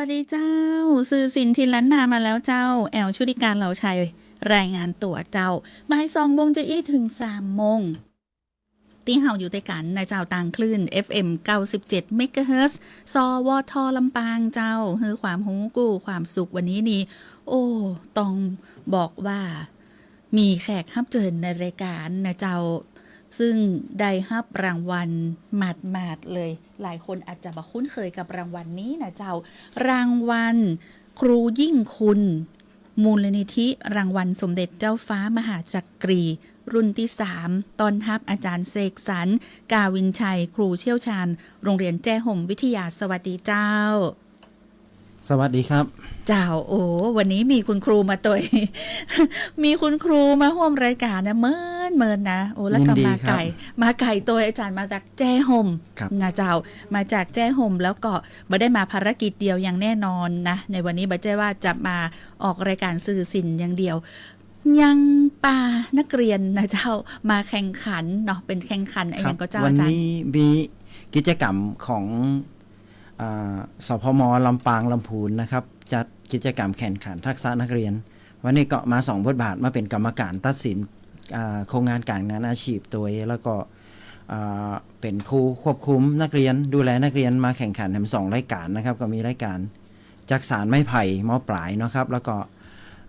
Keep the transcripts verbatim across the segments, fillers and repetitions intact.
สวัสดีเจ้า สื่อสินถิ่นล้านนามาแล้วเจ้า แอล ชุติการ เหล่าชัย รายงานตั๋วเจ้า บ่ายสองโมงจะอี้เถิงสามโมง ตี้เฮาอยู่ตวยกั๋นนะเจ้า ตางคลื่น เอฟเอ็ม เก้าสิบเจ็ด เมกะเฮิรตซ์ สวท ลำปางเจ้า หื้อความฮู้กู้ความสุข วันนี้นี่ โอ้ ต้องบอกว่า มีแขกฮับเจิญในรายก๋านนะเจ้า ซึ่งได้ฮับรางวัลหมาดๆ เลย หลายคนอาจจะบ่คุ้นเคยกับรางวัลนี้นะเจ้า รางวัลครูยิ่งคุณ มูลนิธิรางวัลสมเด็จเจ้าฟ้ามหาจักรี รุ่นตี้สาม ต้อนฮับอาจ๋ารย์เสกสรร กาวินชัย ครูเชี่ยวชาญ โรงเรียนแจ้ห่มวิทยา สวัสดีเจ้า สวัสดีครับ เจ้า โอ้ วันนี้มีคุณครูมาตวย มีคุณครูมาฮ่วมรายก๋านนะ เมินๆ นะ โอ้ แล้วก็ ยินดีครับ มาไก๋ มาไก๋ตวย อาจ๋ารย์มาจากแจ้ห่ม ครับ นะเจ้า มาจากแจ้ห่ม แล้วก็บ่ได้มาภารกิจเดียวอย่างแน่นอนนะ ในวันนี้บ่ใจ้ว่าจะมาออกรายก๋านสื่อสินอย่างเดียว ยังปานักเรียนนะเจ้า มาแข่งขันเนาะ เป๋นแข่งขันอะหยังก็เจ้า ครับ อาจ๋ารย์ วันนี้มีกิจกรรมของ อ่า สภม ลำปาง ลำพูนนะครับ จัดกิจกรรมแข่งขันทักษะนักเรียน วันนี้ก็มาสองบทบาท มาเป๋นกรรมการตัดสิน อ่า โครงงานก๋านงานอาชีพตวย แล้วก็ อ่า เป๋นครูควบคุมนักเรียน ดูแลนักเรียน มาแข่งขันแหมสองรายก๋านนะครับ ก็มีรายก๋านจักสานไม้ไผ่ ม.ปลายเนาะครับ แล้วก็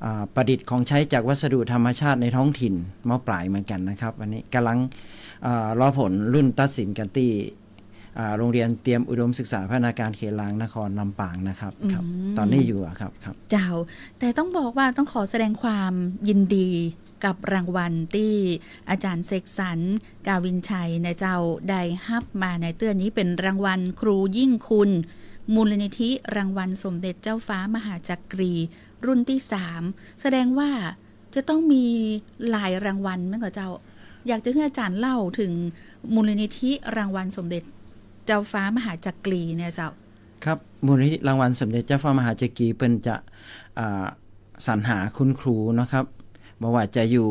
อ่า ประดิษฐ์ของใช้จากวัสดุธรรมชาติในท้องถิ่น ม.ปลายเหมือนกั๋นนะครับ วันนี้ก่ำลัง อ่า รอผลรุ่นตัดสินกั๋นตี้ อ่า โรงเรียนเตรียมอุดมศึกษาพัฒนาการเขตรางนครลำปางนะครับ ครับ อืม ต๋อนนี้อยู่อะครับ ครับ เจ้า แต่ต้องบอกว่าต้องขอแสดงความยินดีกับรางวัลตี้อาจ๋ารย์เสกสรร กาวินชัยนะเจ้า ได้ฮับมาในเตื้อนี้ เป๋นรางวัลครูยิ่งคุณ มูลนิธิรางวัลสมเด็จเจ้าฟ้ามหาจักรี รุ่นตี้สาม แสดงว่า จะต้องมีหลายรางวัลแม่นก่อเจ้า อยากจะหื้ออาจ๋ารย์เล่าเถิงมูลนิธิรางวัลสมเด็จเจ้าฟ้ามหาจักรีเนี่ยเจ้า ครับ มูลนิธิรางวัลสมเด็จเจ้าฟ้ามหาจักรีเปิ้นจะ อ่า สรรหาคุณครูเนาะครับ บ่ว่าจะอยู่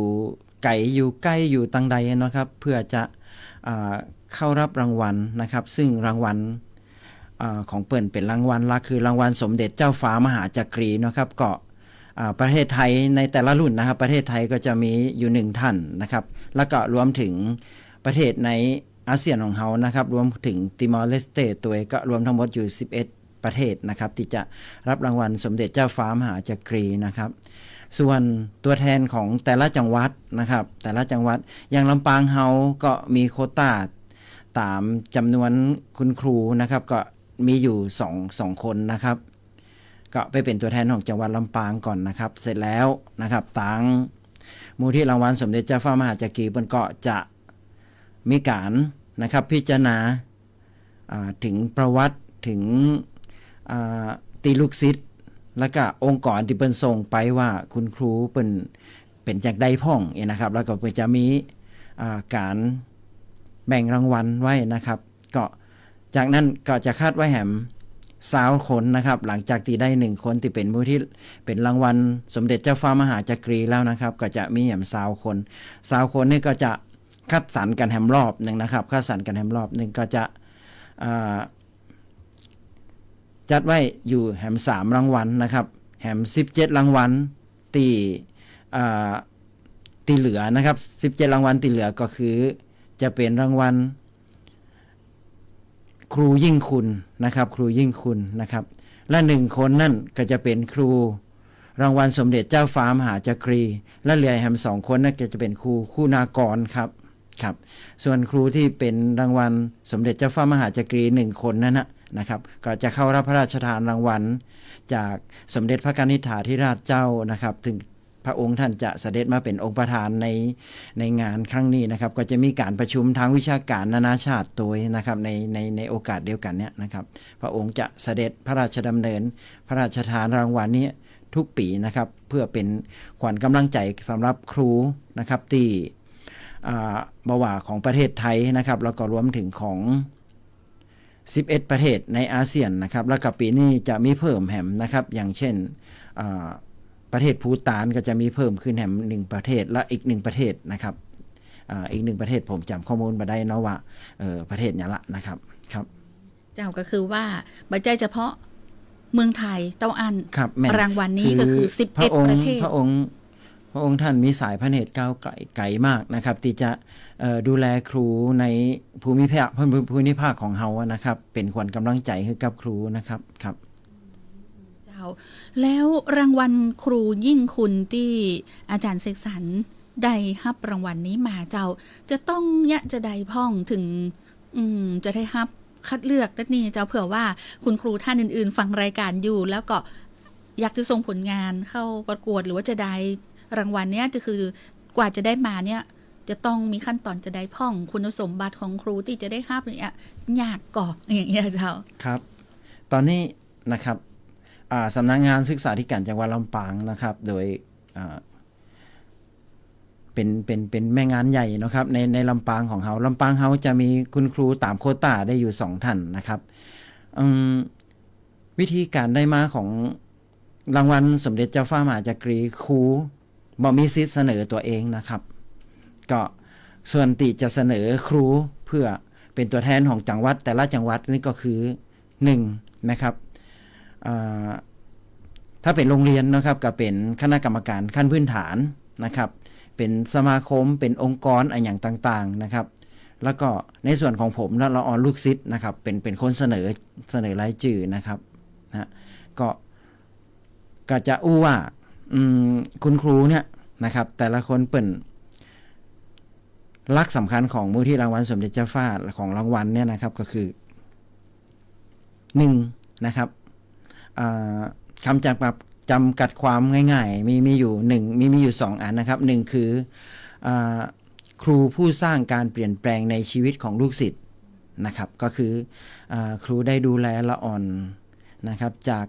ไก๋อยู่ใก้อยู่ตางใดเนาะครับ เพื่อจะ อ่า เข้ารับรางวัลนะครับ ซึ่งรางวัล อ่า ของเปิ้นเป๋นรางวัลหลักคือรางวัลสมเด็จเจ้าฟ้ามหาจักรีเนาะครับ ก็ อ่า ประเทศไทยในแต่ละรุ่นนะครับ ประเทศไทยก็จะมีอยู่หนึ่งท่านนะครับ แล้วก็รวมถึงประเทศในอาเซียนของเฮานะครับ รวมถึงติมอร์เลสเตตวย ก็รวมทั้งหมดอยู่สิบเอ็ดประเทศนะครับ ตี้จะฮับรางวัลสมเด็จเจ้าฟ้ามหาจักรีนะครับ ส่วนตัวแทนของแต่ละจังหวัดนะครับ แต่ละจังหวัด อย่างลำปางเฮาก็มีโควต้าต๋ามจ๋ำนวนคุณครูนะครับ ก็มีอยู่สอง สองคนนะครับ ก็ไปเป๋นตัวแทนของจังหวัดลำปางก่อนนะครับ เสร็จแล้วนะครับ ตางมูลนิธิรางวัลสมเด็จเจ้าฟ้ามหาจักรีเปิ้นก็จะมีก๋านนะครับ พิจารณา อ่า เถิงประวัติ เถิง อ่า ตี้ลูกศิษย์ แล้วก็องค์กรตี้เปิ้นส่งไปว่าคุณครูเปิ้นเป๋นจาใดพ่องเนี่ยนะครับ แล้วก็เปิ้นจะมี อ่า ก๋านแบ่งรางวัลไว้นะครับ ก็จากนั้นก็จะคัดไว้แหมซาวคนนะครับ หลังจากตี้ได้หนึ่งคนตี้เป๋นมูลนิธิ เป๋นรางวัลสมเด็จเจ้าฟ้ามหาจักรีแล้วนะครับ ก็จะมีแหมซาวคน ซาวคนนี่ก็จะคัดสรรกั๋นแหมรอบนึ่งนะครับ คัดสรรกั๋นแหมรอบนึ่งก็จะ อ่า จัดไว้อยู่แหมสามรางวัลนะครับ แหมสิบเจ็ดรางวัลตี้ อ่า ตี้เหลือนะครับ สิบเจ็ดรางวัลตี้เหลือก็คือจะเป๋นรางวัลครูยิ่งคุณนะครับ ครูยิ่งคุณนะครับ และหนึ่งคนนั่นก็จะเป๋นครูรางวัลสมเด็จเจ้าฟ้ามหาจักรี และเหลือแหมสองคนนั่นก็จะเป๋นครูคุณากรครับ ครับ ส่วนครูตี้เป๋นรางวัลสมเด็จเจ้าฟ้ามหาจักรีหนึ่งคนนั่นนะ นะครับ ก็จะเข้าฮับพระราชทานรางวัลจากสมเด็จพระกนิษฐาธิราชเจ้านะครับ ซึ่งพระองค์ท่านจะเสด็จมาเป๋นองค์ประธานใน ในงานครั้งนี้นะครับ ก็จะมีก๋านประชุมทางวิชาก๋านนานาชาติตวยนะครับ ใน ใน ในโอกาสเดียวกั๋นเนี่ยนะครับ พระองค์จะเสด็จพระราชดำเนินพระราชทานรางวัลนี้ทุกปี๋นะครับ เพื่อเป๋นขวัญกำลังใจ๋สำหรับครูนะครับ ตี้ อ่า บ่ว่าของประเทศไทยนะครับ แล้วก็รวมเถิงของสิบเอ็ดประเทศในอาเซียนนะครับ แล้วก็ปี๋นี้จะมีเพิ่มแหมนะครับ อย่างเช่น อ่า ประเทศภูฏานก็จะมีเพิ่มขึ้นแหมหนึ่งประเทศ และอีกหนึ่งประเทศนะครับ อ่า อีกหนึ่งประเทศผมจ๋ำข้อมูลบ่ได้เนาะว่า เอ่อ ประเทศหยังละนะครับ ครับ เจ้า ก็คือว่าบ่ใจ้เฉพาะ เมืองไทยเต้าอั้น ครับ แม่น รางวัลนี้ก็คือ คือ สิบเอ็ด พระองค์ ประเทศ พระองค์ พระองค์ท่านมีสายพระเนตรก้าวไกล ไกลมากนะครับ ตี้จะ เอ่อ ดูแลครูในภูมิภาค ภูมิภาคของเฮาอะนะครับ เป๋นขวัญก๋ำลังใจ๋หื้อกับครูนะครับ ครับ เจ้า แล้วรางวัลครูยิ่งคุณตี้อาจ๋ารย์เสกสรรได้ฮับรางวัลนี้มาเจ้า จะต้องเยียะจาใดพ่องเถิง อืม จะได้ฮับคัดเลือกตั๊ดนี้เจ้า เผื่อว่าคุณครูท่านอื่นๆ ฟังรายการอยู่ แล้วก็อยากจะส่งผลงานเข้าประกวด หรือว่าจะได้รางวัลเนี้ย ก็คือกว่าจะได้มาเนี่ย จะต้องมีขั้นต๋อนจาใดพ่อง คุณสมบัติของครูตี้จะได้ฮับเนี่ย ยากก่อ อย่างเงี้ยเจ้า ครับ ต๋อนนี้นะครับ อ่า สำนักงานศึกษาธิการจังหวัดลำปางนะครับ โดย อ่า เป๋น เป๋น เป๋นแม่งานใหญ่เนาะครับ ใน ในลำปางของเฮา ลำปางเฮาจะมีคุณครูต๋ามโควต้าได้อยู่สองท่านนะครับ อืม วิธีก๋านได้มาของรางวัลสมเด็จเจ้าฟ้ามหาจักรี ครูบ่มีสิทธิ์เสนอตั๋วเองนะครับ ก็ส่วนตี้จะเสนอครูเพื่อเป๋นตั๋วแทนของจังหวัด แต่ละจังหวัดนี่ก็คือ หนึ่งนะครับ อ่า ถ้าเป๋นโรงเรียนนะครับ ก็เป๋นคณะกรรมการขั้นพื้นฐานนะครับ เป๋นสมาคม เป๋นองค์กรอะหยังต่างๆ นะครับ แล้วก็ในส่วนของผมนะ ละอ่อนลูกศิษย์นะครับ เป๋น เป๋นคนเสนอ เสนอรายจื้อนะครับ นะ ก็ ก็จะอู้ว่า อืม คุณครูเนี่ยนะครับ แต่ละคนเปิ้น หลักสำคัญของมูลนิธิรางวัลสมเด็จเจ้าฟ้าของรางวัลเนี่ยนะครับ ก็คือ หนึ่งนะครับ อ่า คำจำกัด จำกัดความง่ายๆ มี มีอยู่หนึ่ง มี มีอยู่สองอันนะครับ หนึ่งคือ อ่า ครูผู้สร้างการเปลี่ยนแปลงในชีวิตของลูกศิษย์นะครับ ก็คือ อ่า ครูได้ดูแลละอ่อนนะครับ จาก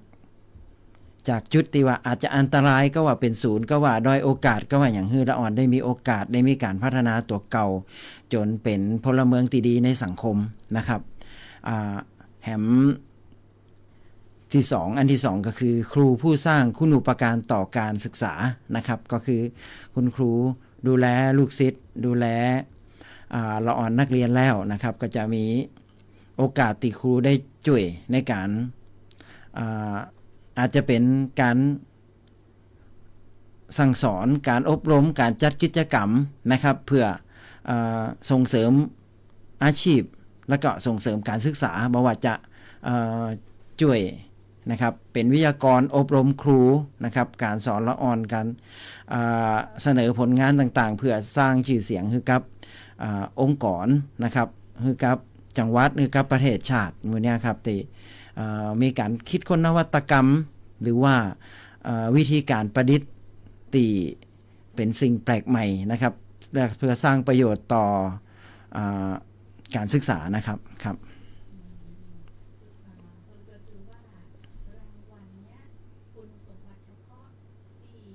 จากจุดตี้ว่าอาจจะอันตรายก็ว่า เป๋นศูนย์ก็ว่า ด้อยโอกาสก็ว่า อย่างหื้อละอ่อนได้มีโอกาส ได้มีก๋านพัฒนาตั๋วเก่า จ๋นเป๋นพลเมืองตี้ดีในสังคมนะครับ อ่า แหม ตี้สอง อันตี้สองก็คือ ครูผู้สร้างคุณูปการต่อการศึกษานะครับ ก็คือคุณครูดูแลลูกศิษย์ ดูแล อ่า ละอ่อนนักเรียนแล้วนะครับ ก็จะมีโอกาสตี้ครูได้จ้วยในก๋าน อ่า อาจจะเป๋นก๋านสั่งสอน ก๋านอบรม ก๋านจัดกิจกรรมนะครับ เพื่อ อ่า ส่งเสริมอาชีพ แล้วก็ส่งเสริมก๋านศึกษา บ่ว่าจะ เอ่อ จ้วยนะครับ เป๋นวิทยากรอบรมครูนะครับ ก๋านสอนละอ่อน ก๋าน อ่า เสนอผลงานต่างๆ เพื่อสร้างจื้อเสียงหื้อกับ อ่า องค์กรนะครับ หื้อกับจังหวัด หื้อกับประเทศชาติ หมู่เนี้ยครับ ตี้ อ่า มีก๋านคิดค้นนวัตกรรม หรือว่า อ่า วิธีก๋านประดิษฐ์ตี้ เป๋นสิ่งแปลกใหม่นะครับ และเพื่อสร้างประโยชน์ต่อ อ่า ก๋านศึกษานะครับ ครับ สรุปก็คือว่ารางวัลเนี้ยคุณสมบัติเฉพาะที่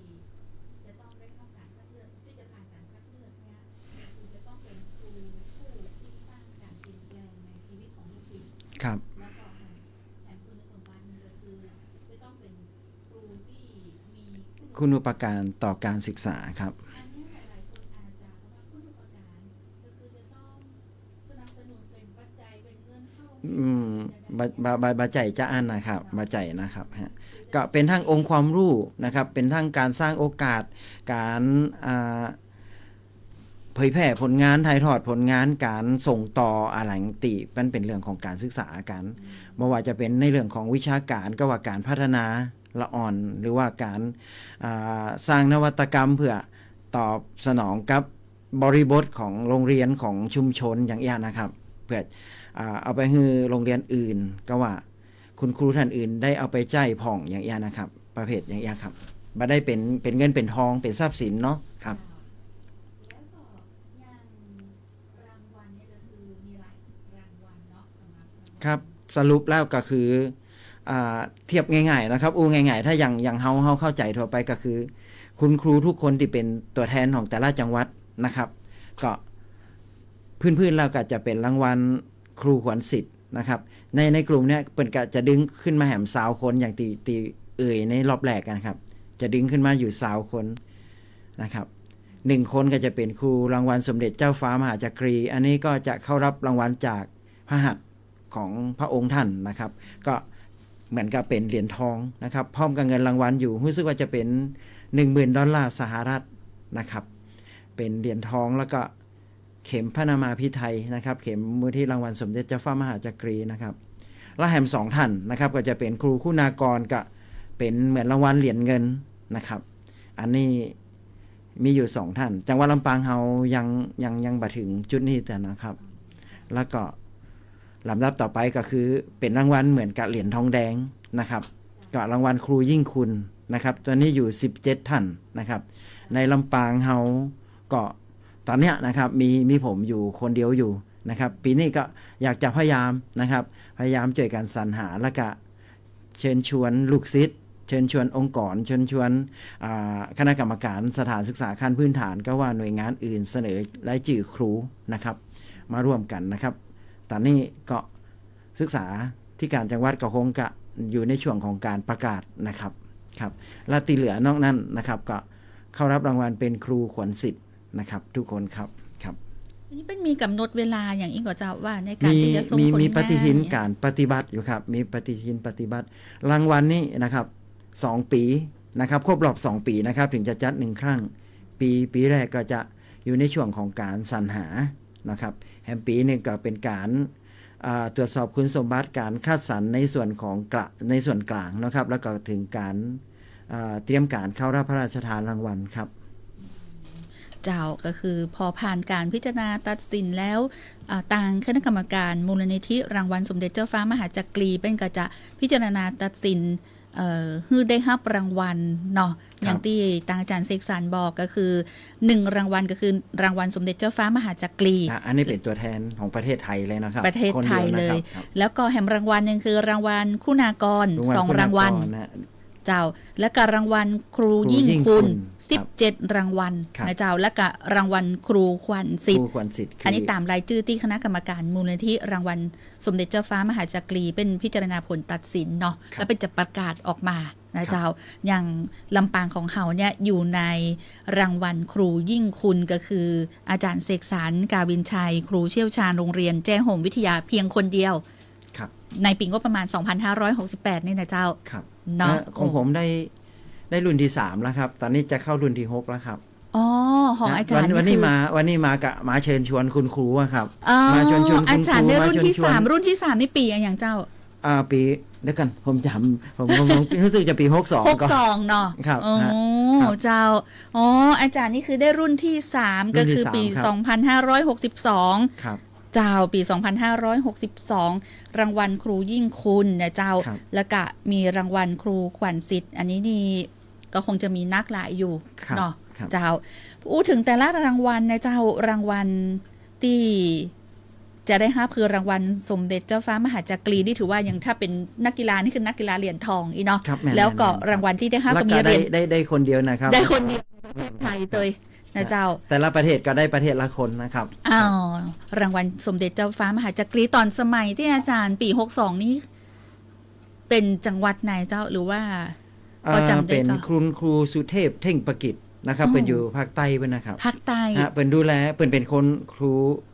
จะต้องได้รับการคัดเลือก ที่จะผ่านการคัดเลือกเนี่ย ก็คือจะต้องเป็นครูผู้ที่สร้างการเปลี่ยนแปลงในชีวิตของลูกศิษย์ ครับ แล้วก็แถมคุณสมบัติหนึ่งก็คือจะต้องเป็น ครูที่มีคุณ คุณูปการต่อการศึกษาครับ อันนี้หลายๆคนอาจจะว่าคุณูปการก็คือจะต้องสนับสนุนเป็นปัจจัย เป็นเงินเข้า อืม จะได้ บ่ บ่ บ่ บ่ใจ้จาอั้นนะครับ บ่ใจ้นะครับ ฮะ ก็เป๋นทั้งองค์ความรู้นะครับ เป๋นทั้งก๋านสร้างโอกาส ก๋าน อ่า เผยแพร่ผลงาน ถ่ายทอดผลงาน ก๋านส่งต่ออะหยังตี้มันเป๋นเรื่องของก๋านศึกษา ก๋าน บ่ว่าจะเป๋นในเรื่องของวิชาก๋าน ก็ว่าก๋านพัฒนาละอ่อน หรือว่าก๋าน อ่า สร้างนวัตกรรมเพื่อตอบสนองกับบริบทของโรงเรียน ของชุมชน อย่างเอี้ยนะครับ เพื่อ อ่า เอาไปหื้อโรงเรียนอื่น ก็ว่าคุณครูท่านอื่นได้เอาไปใจ๊พ่อง อย่างเอี้ยนะครับ ประเภทอย่างเอี้ยครับ บ่ได้เป๋น เป๋นเงินเป๋นทอง เป๋นทรัพย์สินเนาะครับ แล้วก็อย่างรางวัลเนี่ยก็คือมีหลายรางวัลเนาะ สำหรับรางวัล ครับ สรุปแล้วก็คือ อ่า เทียบง่ายๆ นะครับ อู้ง่ายๆ ถ้าอย่าง อย่างเฮา เฮาเข้าใจ๋ทั่วไปก็คือ คุณครูทุกคนตี้เป๋นตั๋วแทนของแต่ละจังหวัดนะครับ ก็พื้นๆ แล้วก็จะเป๋นรางวัลครูขวัญศิษย์นะครับ ใน ในกลุ่มเนี้ยเปิ้นก็จะดึงขึ้นมาแหมซาวคน อย่างตี้ ตี้เอ่ยในรอบแรกกั๋นครับ จะดึงขึ้นมาอยู่ซาวคนนะครับ หนึ่งคนก็จะเป๋นครูรางวัลสมเด็จเจ้าฟ้ามหาจักรี อันนี้ก็จะเข้ารับรางวัลจากพระหัตถ์ของพระองค์ท่านนะครับ ก็ เหมือนกับเป๋นเหรียญทองนะครับ พร้อมกับเงินรางวัลอยู่ ฮู้สึกว่าจะเป๋น หนึ่งหมื่นดอลลาร์สหรัฐนะครับ เป๋นเหรียญทอง แล้วก็เข็มพระนามาภิไธยนะครับ เข็มมูลนิธิรางวัลสมเด็จเจ้าฟ้ามหาจักรีนะครับ และแหมสองท่านนะครับ ก็จะเป๋นครูคุณากร ก็เป๋นเหมือนรางวัลเหรียญเงินนะครับ อันนี้มีอยู่สองท่าน จังหวัดลำปางเฮายัง ยัง ยังบ่ถึงจุดนี้เตื้อนะครับ แล้วก็ลำดับต่อไปก็คือเป๋นรางวัลเหมือนกับเหรียญทองแดงนะครับ ก็รางวัลครูยิ่งคุณนะครับ ตอนนี้อยู่สิบเจ็ดท่านนะครับ ในลำปางเฮาก็ตอนเนี้ยนะครับ มี มีผมอยู่คนเดียวอยู่นะครับ ปี๋นี้ก็อยากจะพยายามนะครับ พยายามจ้วยกั๋นสรรหา แล้วก็เชิญชวนลูกศิษย์ เชิญชวนองค์กร เชิญชวน อ่า คณะกรรมการสถานศึกษาขั้นพื้นฐาน ก็ว่าหน่วยงานอื่นเสนอรายจื้อครูนะครับ มาร่วมกั๋นนะครับ ตอนนี้ก็ศึกษาธิการจังหวัดก็คงจะอยู่ในช่วงของการประกาศนะครับ ครับ และตี้เหลือนอกนั้นนะครับ ก็เข้ารับรางวัลเป๋นครูขวัญศิษย์นะครับ ทุกคนครับ ครับ อันนี้เปิ้นมีก๋ำหนดเวลาอย่างอี้ก่อเจ้า ว่าในก๋านตี้จะส่ง มี ผลงาน มีปฏิทินก๋านปฏิบัติอยู่ครับ มีปฏิทินปฏิบัติ รางวัลนี้นะครับ สองปี๋นะครับ ครบรอบสองปี๋นะครับ ถึงจะจัดหนึ่งครั้ง ปี๋ ปี๋แรกก็จะอยู่ในช่วงของก๋านสรรหานะครับ แหมปี๋นึ่งก็เป๋นก๋าน อ่า ตรวจสอบคุณสมบัติก๋านคัดสรรในส่วนของกลา ในส่วนกลางนะครับ แล้วก็ถึงก๋าน อ่า เตรียมก๋านเข้ารับพระราชทานรางวัลครับ เจ้า ก็คือพอผ่านก๋านพิจารณาตัดสินแล้ว อ่า ตางคณะกรรมการมูลนิธิรางวัลสมเด็จเจ้าฟ้ามหาจักรีเปิ้นก็จะพิจารณาตัดสิน เอ่อ หื้อได้ฮับรางวัลเนาะ ครับ อย่างตี้ตางอาจ๋ารย์เสกสรรบอกก็คือ หนึ่งรางวัลก็คือรางวัลสมเด็จเจ้าฟ้ามหาจักรี อ่ะ อันนี้เป๋นตั๋วแทนของประเทศไทยเลยนะครับ ประเทศไทยเลย คนเดียวนะครับ ครับ แล้วก็แหมรางวัลนึ่งคือรางวัลคุณากร รางวัล สองรางวัล คุณากรนะ เจ้า แล้วก็รางวัลครูยิ่งคุณ ครูยิ่งคุณ ครับ สิบเจ็ดรางวัล ครับ นะเจ้า แล้วก็รางวัลครูขวัญศิษย์ ครูขวัญศิษย์ คือ อันนี้ต๋ามรายจื้อตี้คณะกรรมการมูลนิธิรางวัลสมเด็จเจ้าฟ้ามหาจักรีเปิ้นพิจารณาผลตัดสินเนาะ ครับ แล้วเปิ้นจะประกาศออกมา นะเจ้า ครับ อย่างลำปางของเฮาเนี่ยอยู่ในรางวัลครูยิ่งคุณ ก็คืออาจ๋ารย์เสกสรร กาวินชัย ครูเชี่ยวชาญโรงเรียนแจ้ห่มวิทยาเพียงคนเดียว ครับ ในปี๋งบประมาณ สองพันห้าร้อยหกสิบแปด นี่นะเจ้า ครับ เนาะ เอ่อ ของผมได้ ได้รุ่นตี้สามแล้วครับ ตอนนี้จะเข้ารุ่นตี้หกแล้วครับ อ๋อ ของ นะ อาจ๋ารย์ วัน นี่ วันนี้ คือ มา วันนี้มากะ มาเชิญชวนคุณครูอะครับ อ๋อ มาเชิญชวนคุณครู อาจ๋ารย์ได้รุ่นตี้สาม มาเชิญชวน รุ่นตี้สามนี่ปี๋อะหยังเจ้า อ่า ปี๋ เดี๋ยวก่อน ผมจ๋ำ ผม ผม ผมรู้สึกจะปี๋หกสอง หกสอง ก่อน เนาะ ครับ อ๋อ ฮะ ครับ เจ้า อ๋อ อาจ๋ารย์นี่คือได้รุ่นตี้สาม รุ่นตี้สาม ก็คือปี๋ ครับ สองพันห้าร้อยหกสิบสอง ครับ เจ้า ปี๋ สองพันห้าร้อยหกสิบสอง รางวัลครูยิ่งคุณนะเจ้า ครับ แล้วก็มีรางวัลครูขวัญศิษย์ อันนี้นี่ ก็คงจะมีนักหลายอยู่ ครับ เนาะ ครับ เจ้า อู้ถึงแต่ละรางวัลนะเจ้า รางวัลตี้จะได้ฮับคือรางวัลสมเด็จเจ้าฟ้ามหาจักรี นี่ถือว่าอย่างถ้าเป๋นนักกีฬานี่คือนักกีฬาเหรียญทองอี้เนาะ ครับ แม่น แล้วก็ แม่น แม่น ครับ รางวัลตี้ได้ฮับ แล้วก็ ก็มีเหรียญ ได้ ได้ ได้คนเดียวนะครับ ได้คนเดียวในประเทศไทยเลยนะเจ้า แต่ละประเทศก็ได้ประเทศละคนนะครับ อ้าว รางวัลสมเด็จเจ้าฟ้ามหาจักรี ต๋อนสมัยตี้อาจ๋ารย์ปี๋หกสองนี่ เป๋นจังหวัดไหนเจ้า หรือว่า อ่า พอจ๋ำได้ก่อ เป๋นคุณครูสุเทพ เท่งประกิจนะครับ อ๋อ เปิ้นอยู่ภาคใต้เปิ้นนะครับ ภาคใต้ ฮะ เปิ้นดูแล เปิ้นเป๋นคนครู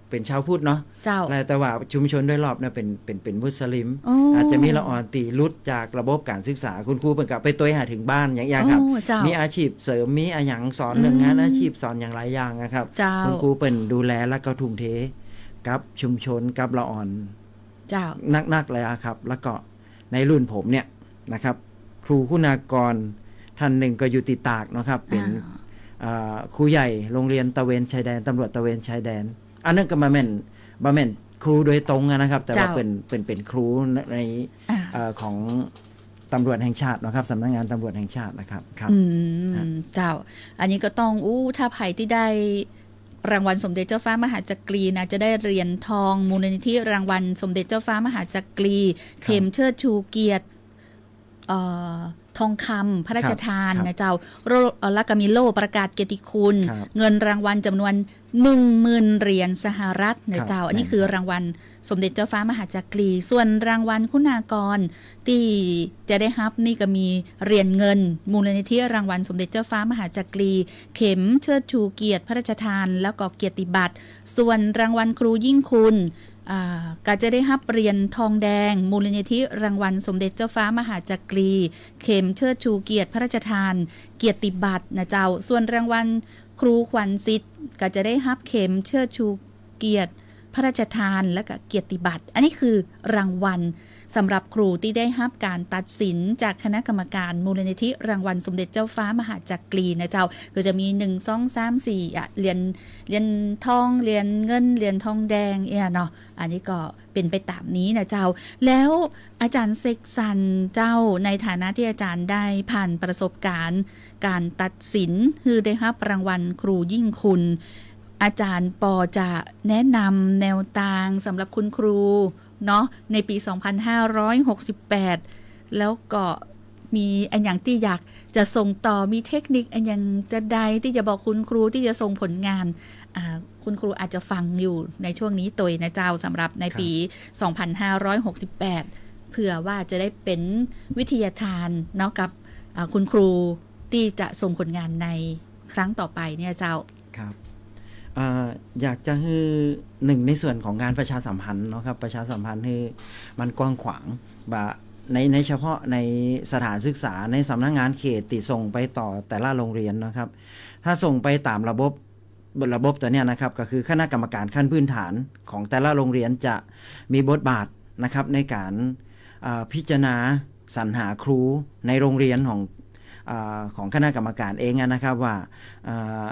เป๋นชาวพุทธเนาะ เจ้า และแต่ว่าชุมชนโดยรอบเนี่ยเป๋น เป๋น เป๋นมุสลิม อ๋อ อาจจะมีละอ่อนตี้หลุดจากระบบการศึกษา คุณครูเปิ้นก็ไปตวยหาถึงบ้านอย่างเงี้ยครับ โอ้ เจ้า มีอาชีพเสริม มีอะหยังสอนเรื่องงาน อืม อาชีพ สอนอย่างหลายอย่างนะครับ เจ้า คุณครูเปิ้นดูแลแล้วก็ทุ่มเทกับชุมชน กับละอ่อน เจ้า นักๆ เลยอะครับ แล้วก็ในรุ่นผมเนี่ยนะครับ ครูคุณากรท่านนึ่งก็อยู่ตี้ตากเนาะครับ เป๋น อ่า เอ่อ ครูใหญ่โรงเรียนตระเวนชายแดน ตำรวจตระเวนชายแดน อันนั้นก็บ่แม่น บ่แม่นครูโดยตรงอะนะครับ แต่ว่า เจ้า เปิ้น เปิ้น เป๋นครูใน อ่า เอ่อ ของตำรวจแห่งชาติเนาะครับ สำนักงานตำรวจแห่งชาตินะครับ ครับ อืม ฮะ เจ้า อันนี้ก็ต้อง อู้ ถ้าใผตี้ได้ รางวัลสมเด็จเจ้าฟ้ามหาจักรีนะ จะได้เหรียญทองมูลนิธิรางวัลสมเด็จเจ้าฟ้ามหาจักรี ครับ เข็มเชิดชูเกียรติ เอ่อ ทองคำพระราชทาน ครับ นะเจ้า โล่ เอ่อ แล้วก็มีโล่ประกาศเกียรติคุณ ครับ เงินรางวัลจ๋ำนวนหนึ่งหมื่นเหรียญสหรัฐนะเจ้า ครับ อันนี้คือ แม่นครับ รางวัลสมเด็จเจ้าฟ้ามหาจักรี ส่วนรางวัลคุณากรตี้จะได้ฮับนี่ก็มีเหรียญเงินมูลนิธิรางวัลสมเด็จเจ้าฟ้ามหาจักรี เข็มเชิดชูเกียรติพระราชทาน แล้วก็เกียรติบัตร ส่วนรางวัลครูยิ่งคุณ อ่า ก็จะได้ฮับเหรียญทองแดงมูลนิธิรางวัลสมเด็จเจ้าฟ้ามหาจักรี เข็มเชิดชูเกียรติพระราชทาน เกียรติบัตรนะเจ้า ส่วนรางวัลครูขวัญสิทธิ์ ก็จะได้ฮับเข็มเชิดชูเกียรติพระราชทาน และก็เกียรติบัตร อันนี้คือรางวัลสำหรับครูตี้ได้ฮับก๋านตัดสินจากคณะกรรมการมูลนิธิรางวัลสมเด็จเจ้าฟ้ามหาจักรีนะเจ้า ก็จะมี หนึ่ง สอง สาม สี่ อ่ะ เหรียญ เหรียญทอง เหรียญเงิน เหรียญทองแดงเนี่ยเนาะ อันนี้ก็เป๋นไปต๋ามนี้นะเจ้า แล้วอาจ๋ารย์เสกสรรเจ้า ในฐานะตี้อาจ๋ารย์ได้ผ่านประสบการณ์ก๋านตัดสิน คือได้ฮับรางวัลครูยิ่งคุณ อาจ๋ารย์ปอจะแนะนำแนวตางสำหรับคุณครูเนาะ ในปี๋ สองพันห้าร้อยหกสิบแปด แล้วก็มีอะหยังตี้อยากจะส่งต่อ มีเทคนิคอะหยังจะใดตี้จะบอกคุณครูตี้จะส่งผลงาน อ่า คุณครูอาจจะฟังอยู่ในช่วงนี้ตวยนะเจ้า สำหรับใน ครับ ปี๋ สองพันห้าร้อยหกสิบแปด เผื่อว่าจะได้เป๋นวิทยาทานเนาะ กับ อ่า คุณครูตี้จะส่งผลงานในครั้งต่อไปเนี่ยเจ้า ครับ อ่า อยากจะหื้อ หนึ่ง ในส่วนของงานประชาสัมพันธ์เนาะครับ ประชาสัมพันธ์หื้อมันกว้างขวาง บ่า ใน ในเฉพาะในสถานศึกษา ในสำนักงานเขตตี้ส่งไปต่อแต่ละโรงเรียนนะครับ ถ้าส่งไปต๋ามระบบ ระบบตั๋วเนี้ยนะครับ ก็คือคณะกรรมการขั้นพื้นฐานของแต่ละโรงเรียนจะมีบทบาทนะครับ ในก๋าน อ่า พิจารณาสรรหาครูในโรงเรียนของ อ่า ของคณะกรรมการเองอะนะครับ ว่า อ่า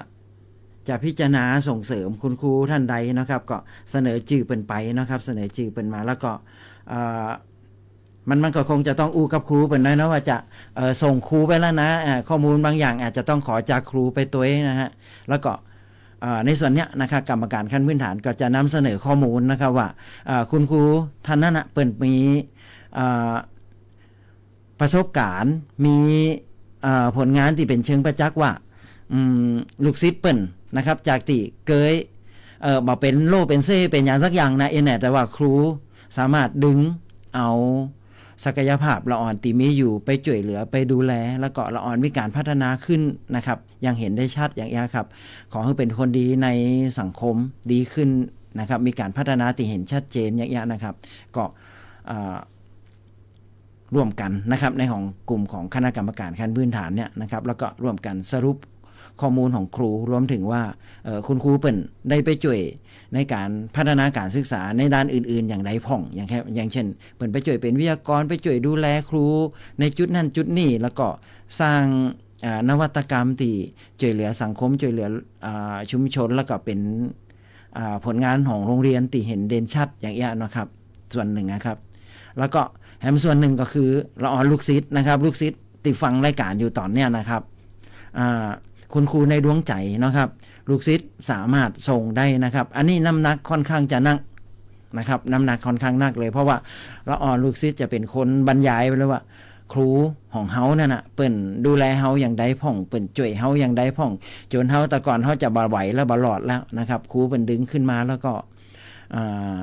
จะพิจารณาส่งเสริมคุณครูท่านใดนะครับ ก็เสนอจื้อเปิ้นไปนะครับ เสนอจื้อเปิ้นมา แล้วก็ อ่า มัน มันก็คงจะต้องอู้กับครูเปิ้นได้เนาะ ว่าจะ เอ่อ ส่งครูไปแล้วนะ อ่า ข้อมูลบางอย่างอาจจะต้องขอจากครูไปตวยนะฮะ แล้วก็ อ่า ในส่วนเนี้ยนะครับ กรรมการขั้นพื้นฐานก็จะนำเสนอข้อมูลนะครับ ว่า อ่า คุณครูท่านนั้นน่ะ เปิ้นมี อ่า ประสบการณ์ มี อ่า ผลงานตี้เป๋นเชิงประจักษ์ว่า อืม ลูกศิษย์เปิ้นนะครับ จากตี้เกย เอ่อ บ่เป๋นโล่เป๋นเส้เป๋นหยังสักอย่างนะ เอแน่ แต่ว่าครูสามารถดึงเอาศักยภาพละอ่อนตี้มีอยู่ไปจ้วยเหลือ ไปดูแล แล้วก็ละอ่อนมีก๋านพัฒนาขึ้นนะครับ อย่างเห็นได้ชัดอย่างเงี้ยครับ ขอหื้อเป๋นคนดีในสังคมดีขึ้นนะครับ มีก๋านพัฒนาตี้เห็นชัดเจนอย่างเงี้ยนะครับ ก็ อ่า ร่วมกั๋นนะครับ ในของกลุ่มของคณะกรรมการขั้นพื้นฐานเนี่ยนะครับ แล้วก็ร่วมกั๋นสรุปข้อมูลของครู รวมถึงว่า เอ่อ คุณครูเปิ้นได้ไปจ้วยในก๋านพัฒนาก๋านศึกษาในด้านอื่นๆ อย่างใดพ่อง อย่างแค่ อย่างเช่น เปิ้นไปจ้วยเป๋นวิทยากร ไปจ้วยดูแลครูในจุดนั้นจุดนี้ แล้วก็สร้าง อ่า นวัตกรรมตี้จ้วยเหลือสังคม จ้วยเหลือ อ่า ชุมชน แล้วก็เป๋น อ่า ผลงานของโรงเรียนตี้เห็นเด่นชัดอย่างเงี้ยนะครับ ส่วนหนึ่งนะครับ แล้วก็แถมส่วนหนึ่งก็คือละอ่อนลูกศิษย์นะครับ ลูกศิษย์ตี้ฟังรายก๋านอยู่ต๋อนเนี้ยนะครับ อ่า คุณครูในดวงใจ๋นะครับ ลูกศิษย์สามารถส่งได้นะครับ อันนี้น้ำหนักค่อนข้างจะหนักนะครับ น้ำหนักค่อนข้างหนักเลย เพราะว่าละอ่อนลูกศิษย์จะเป๋นคนบรรยายไปเลยว่า ครูของเฮานั่นน่ะ เปิ้นดูแลเฮาอย่างใดพ่อง เปิ้นจ้วยเฮาอย่างใดพ่อง จ๋นเฮาแต่ก่อนเฮาจะบ่ไหวแล้ว บ่รอดแล้วนะครับ ครูเปิ้นดึงขึ้นมาแล้วก็ อ่า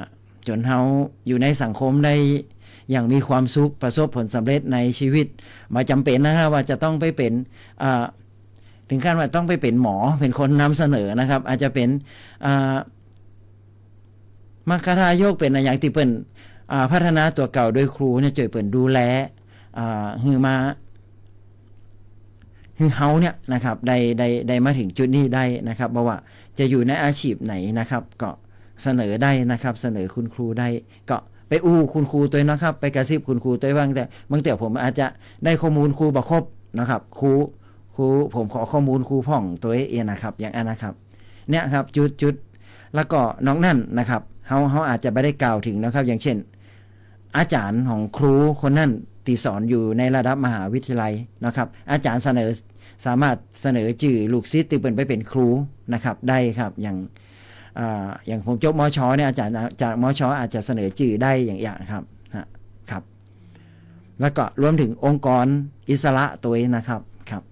จ๋นเฮาอยู่ในสังคมได้อย่างมีความสุข ประสบผลสำเร็จในชีวิต บ่จ๋ำเป๋นนะฮะ ว่าจะต้องไปเป๋น อ่า ถึงขั้นว่าต้องไปเป๋นหมอ เป๋นคนนำเสนอนะครับ อาจจะเป๋น อ่า มัคคทายก เป๋นอะหยังตี้เปิ้น อ่า พัฒนาตั๋วเก่าโดยครูเนี่ย จ้วยเปิ้นดูแล อ่า หื้อมา หื้อเฮาเนี่ยนะครับ ได้ ได้ ได้มาถึงจุดนี้ได้นะครับ บ่ว่าจะอยู่ในอาชีพไหนนะครับ ก็เสนอได้นะครับ เสนอคุณครูได้ ก็ไปอู้คุณครูตวยนะครับ ไปกระซิบคุณครูตวย บางเตื้อ บางเตื้อผมอาจจะได้ข้อมูลครูบ่ครบนะครับ ครู ครู ผมขอข้อมูลครูพ่องตวยเองนะครับ อย่างอั้นนะครับ เนี่ยครับ จุด จุด แล้วก็นอกนั้นนะครับ เฮา เฮาอาจจะบ่ได้กล่าวถึงนะครับ อย่างเช่น อาจ๋ารย์ของครูคนนั้นตี้สอนอยู่ในระดับมหาวิทยาลัยนะครับ อาจ๋ารย์เสนอ สามารถเสนอจื้อลูกศิษย์ตี้เปิ้นไปเป๋นครูนะครับ ได้ครับ อย่าง อ่า อย่างผมจบ มช เนี่ย อาจ๋ารย์จาก มช อาจจะเสนอจื้อได้อย่างเงี้ยครับ ฮะ ครับ แล้วก็รวมถึงองค์กรอิสระตวยนะครับ ครับ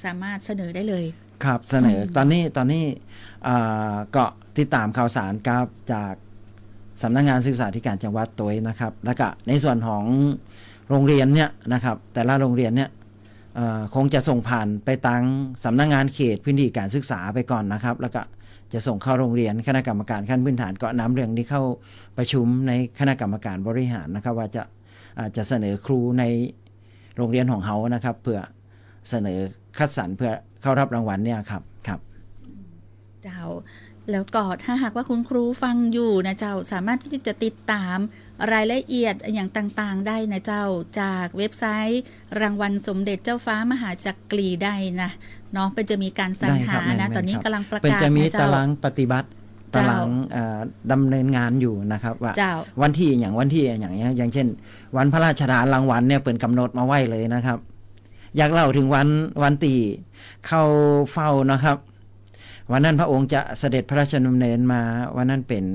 สามารถเสนอได้เลย ครับ เสนอ อืม ต๋อนนี้ ต๋อนนี้ อ่า ก็ติดต๋ามข่าวสารครับ จากสำนักงานศึกษาธิการจังหวัดตวยนะครับ แล้วก็ในส่วนของโรงเรียนเนี่ยนะครับ แต่ละโรงเรียนเนี่ย เอ่อ คงจะส่งผ่านไปตางสำนักงานเขตพื้นที่การศึกษาไปก่อนนะครับ แล้วก็ จะส่งเข้าโรงเรียน คณะกรรมการขั้นพื้นฐานก็นำเรื่องนี้เข้าประชุมในคณะกรรมการบริหารนะครับ ว่าจะ อ่า จะเสนอครูในโรงเรียนของเฮานะครับ เพื่อเสนอคัดสรรเพื่อเข้ารับรางวัลเนี่ยครับ ครับ เจ้า แล้วก็ถ้าหากว่าคุณครูฟังอยู่นะเจ้า สามารถที่จะติดตามรายละเอียดอย่างต่างๆได้นะเจ้า จากเว็บไซต์รางวัลสมเด็จเจ้าฟ้ามหาจักรีได้นะเนาะ เปิ้นจะมีการสรรหานะ ได้ครับ แม่นๆ ตอนนี้ ครับ กำลังประกาศนะเจ้า เปิ้นจะมีตารางปฏิบัติ เจ้า ตาราง เอ่อ ดำเนินงานอยู่นะครับ ว่า เจ้า วันตี้อะหยัง วันตี้อะหยัง อย่าง อย่างเช่น วันพระราชทานรางวัลเนี่ย เปิ้นกำหนดมาไว้เลยนะครับ อยากเล่าเถิงวัน วันตี้เข้าเฝ้านะครับ วันนั้นพระองค์จะเสด็จพระราชดำเนินมา วันนั้นเป๋น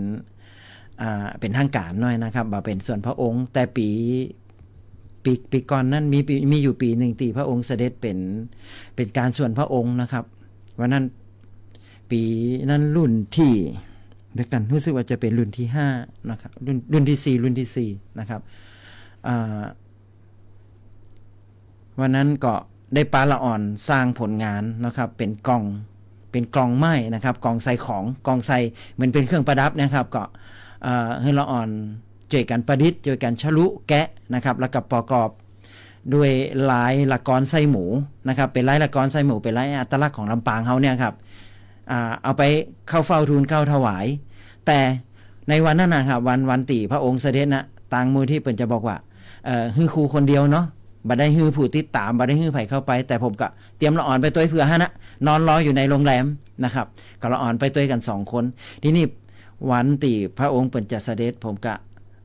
อ่า เป๋นทางการหน้อยนะครับ บ่าเป๋นส่วนพระองค์ แต่ปี๋ ปี๋ ปี๋ก่อนนั้นมี ปี๋ มีอยู่ปี๋นึ่งตี้พระองค์เสด็จเป๋น เป๋นการส่วนพระองค์นะครับ วันนั้น ปี๋นั้นรุ่นตี้ เดี๋ยวก่อน ฮู้สึกว่าจะเป๋นรุ่นตี้ห้านะครับ รุ่น รุ่นตี้สี่ รุ่นตี้สี่นะครับ อ่า วันนั้นก็ได้ปาละอ่อนสร้างผลงานนะครับ เป๋นกล่อง เป๋นกล่องไม้นะครับ กล่องใส่ของ กล่องใส่เหมือนเป๋นเครื่องประดับนะครับ ก็ เอ่อ หื้อละอ่อนจ้วยกั๋นประดิษฐ์ จ้วยกั๋นฉลุแกะนะครับ แล้วก็ประกอบด้วยลายละกอนไส้หมูนะครับ เป๋นลายละกอนไส้หมู เป๋นลายอัตลักษณ์ของลำปางเฮาเนี่ยครับ อ่า เอาไปเข้าเฝ้าทูลเกล้าถวาย แต่ในวันนั้นนะครับ วัน วันตี้พระองค์เสด็จนะ ตางมูลนิธิเปิ้นจะบอกว่า เอ่อ หื้อครูคนเดียวเนาะ บ่ได้หื้อผู้ติดตาม บ่ได้หื้อใผเข้าไป แต่ผมก็เตรียมละอ่อนไปตวยเผื่อหั้นนะ นอนรออยู่ในโรงแรมนะครับ ก็ละอ่อนไปตวยกั๋นสองคน ทีนี้วันตี้พระองค์เปิ้นจะเสด็จ ผมก็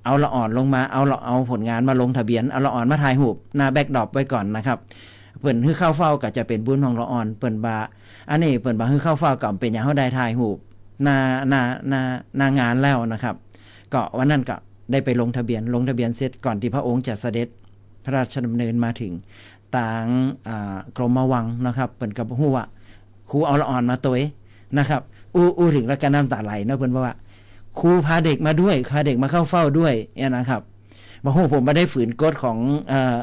เอาละอ่อนลงมา เอาละ เอาผลงานมาลงทะเบียน เอาละอ่อนมาถ่ายรูปหน้าแบ็คดรอปไว้ก่อนนะครับ เปิ้นหื้อเข้าเฝ้าก็จะเป๋นบุญของละอ่อน เปิ้นบ่า อันนี้เปิ้นบ่าหื้อเข้าเฝ้าก็บ่เป๋นหยัง เฮาได้ถ่ายรูปหน้า หน้า หน้า หน้างานแล้วนะครับ ก็วันนั้นก็ได้ไปลงทะเบียน ลงทะเบียนเสร็จก่อนตี้พระองค์จะเสด็จพระราชดำเนินมาเถิงตาง อ่า กรมวังนะครับ เปิ้นก็บ่ฮู้ว่าครูเอาละอ่อนมาตวยนะครับ อู้ อู้เถิงแล้วก็น้ำต๋าไหลเนาะ เปิ้นบอกว่า ครูพาเด็กมาด้วย พาเด็กมาเข้าเฝ้าด้วยเนี่ยนะครับ บ่ฮู้ ผมบ่ได้ฝืนกฎของ เอ่อ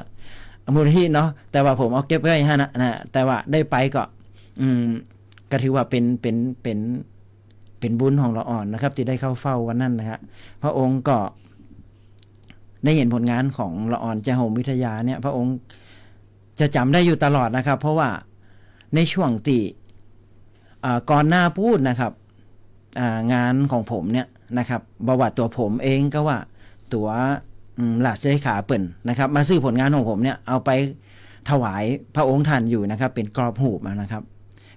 มูลนิธิเนาะ แต่ว่าผมเอาเก็บไว้หั้นนะ นะ แต่ว่าได้ไปก็ อืม ก็ถือว่าเป๋น เป๋น เป๋น เป๋นบุญของละอ่อนนะครับ ตี้ได้เข้าเฝ้าวันนั้นนะฮะ พระองค์ก็ได้หันผลงานของละอ่อนแจ้ห่มวิทยาเนี่ย พระองค์จะจ๋ำได้อยู่ตลอดนะครับ เพราะว่าในช่วงตี้ อ่า ก่อนหน้าปู๊นนะครับ อ่า งานของผมเนี่ยนะครับ บ่ว่าตั๋วผมเองก็ว่า ตั๋ว อืม ราชเลขาเปิ้นนะครับ มาซื้อผลงานของผมเนี่ย เอาไปถวายพระองค์ท่านอยู่นะครับ เป๋นกรอบรูปอะนะครับ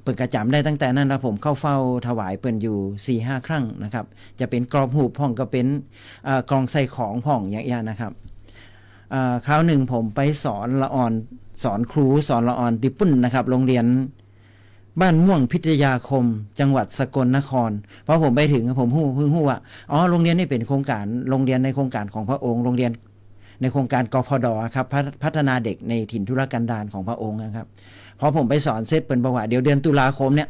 เปิ้นก็จ๋ำได้ตั้งแต่นั้นแล้ว ผมเข้าเฝ้าถวายเปิ้นอยู่สี่ห้าครั้งนะครับ จะเป๋นกรอบรูปพ่อง ก็เป๋น เอ่อ กล่องใส่ของพ่อง อย่างเอี้ยนะครับ เอ่อ คราวนึ่งผมไปสอนละอ่อน สอนครู สอนละอ่อนตี้ปู๊นนะครับ โรงเรียน บ้านม่วงพิทยาคม จังหวัดสกลนคร พอผมไปเถิง ผมฮู้ เพิ่งฮู้ว่า อ๋อ โรงเรียนนี่เป๋นโครงก๋าน โรงเรียนในโครงก๋านของพระองค์ โรงเรียนในโครงก๋าน กพด ครับ พัฒ- พัฒนาเด็กในถิ่นทุรกันดารของพระองค์นะครับ พอผมไปสอนเสร็จ เปิ้นบอกว่า เดี๋ยวเดือนตุลาคมเนี่ย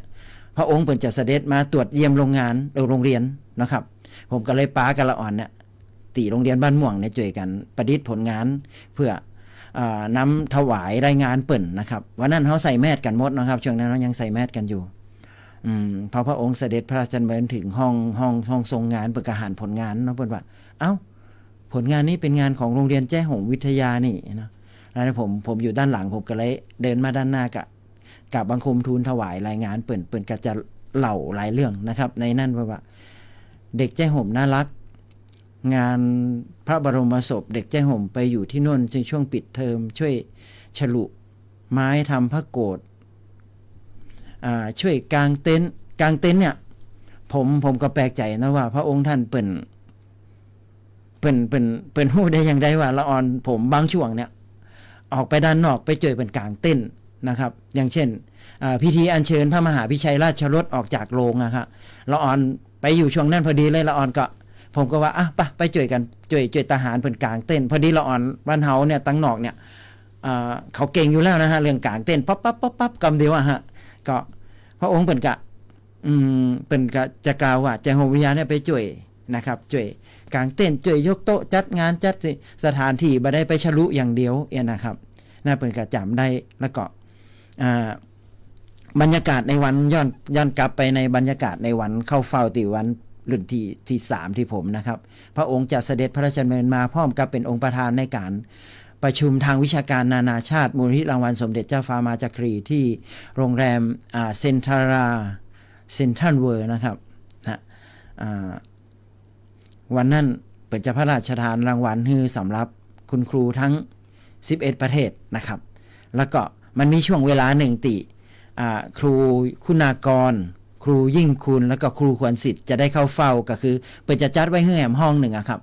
พระองค์เปิ้นจะเสด็จมาตรวจเยี่ยมโรงงาน เอ่อ โรงเรียนนะครับ ผมก็เลยปากับละอ่อนเนี่ย ตี้โรงเรียนบ้านม่วงเนี่ยจ้วยกั๋นประดิษฐ์ผลงาน เพื่อ อ่า นำถวายรายงานเปิ้นนะครับ วันนั้นเฮาใส่แมสกั๋นหมดนะครับ ช่วงนั้นเฮายังใส่แมสกั๋นอยู่ อืม พอพระองค์เสด็จพระราชดำเนินเถิงห้อง ห้อง ห้องทรงงาน เปิ้นก็หันผลงานเนาะ เปิ้นว่า เอ้า ผลงานนี้เป๋นงานของโรงเรียนแจ้ห่มวิทยานี่เนาะ แล้วผม ผมอยู่ด้านหลัง ผมก็เลยเดินมาด้านหน้า กะ กราบบังคมทูลถวายรายงานเปิ้น เปิ้นก็จะเล่าหลายเรื่องนะครับ ในนั้นว่า ว่า เด็กแจ้ห่มน่ารัก งานพระบรมศพ เด็กแจ้ห่มไปอยู่ที่โน่นในช่วงปิดเทอม ช่วยฉลุไม้ทำผ้าโกฐ อ่า ช่วยกางเต็นท์ กางเต็นท์เนี่ย ผม ผมก็แปลกใจ๋นะว่า พระองค์ท่านเปิ้น เปิ้น เปิ้น เปิ้นฮู้ได้อย่างใดว่าละอ่อนผมบางช่วงเนี่ย ออกไปด้านนอกไปจ้วยเปิ้นกางเต็นท์นะครับ อย่างเช่น อ่า พิธีอัญเชิญพระมหาพิชัยราชรถออกจากโลงอะครับ ละอ่อนไปอยู่ช่วงนั้นพอดีเลย ละอ่อนก็ ผมก็ว่า อ่ะ ไป ไปจ้วยกั๋น จ้วย จ้วยทหารเปิ้นกางเต็นท์ พอดีละอ่อนบ้านเฮาเนี่ย ตังนอกเนี่ย อ่า เขาเก่งอยู่แล้วนะฮะ เรื่องกางเต็นท์ ปั๊บปั๊บปั๊บปั๊บ กำเดียวอะฮะ ก็พระองค์เปิ้นก็ อืม เปิ้นก็จะกล่าวว่า แจ้ห่มวิทยาเนี่ยไปจ้วยนะครับ จ้วยกางเต็นท์ จ้วยยกโต๊ะ จัดงาน จัดสถานที่ บ่ได้ไปฉลุอย่างเดียวเอี้ยนะครับ นะ เปิ้นก็จ๋ำได้ แล้วก็ อ่า บรรยากาศในวัน ย้อน ย้อนกลับไปในบรรยากาศในวันเข้าเฝ้าตี้วัน รุ่นตี้ ตี้สามตี้ผมนะครับ พระองค์จะเสด็จพระราชดำเนินมาพร้อมกับเป๋นองค์ประธานในก๋านประชุมทางวิชาการนานาชาติมูลนิธิรางวัลสมเด็จเจ้าฟ้ามหาจักรีตี้โรงแรม อ่า เซ็นทรัล เซ็นทรัลเวิลด์นะครับ นะ อ่า วันนั้นเปิ้นจะพระราชทานรางวัลหื้อสำหรับคุณครูทั้งสิบเอ็ดประเทศนะครับ แล้วก็มันมีช่วงเวลานึ่งตี้ อ่า ครูคุณากร ครูยิ่งคุณ แล้วก็ครูขวัญสิทธิ์จะได้เข้าเฝ้า ก็คือเปิ้นจะจัดไว้หื้อแหมห้องนึ่งอะครับ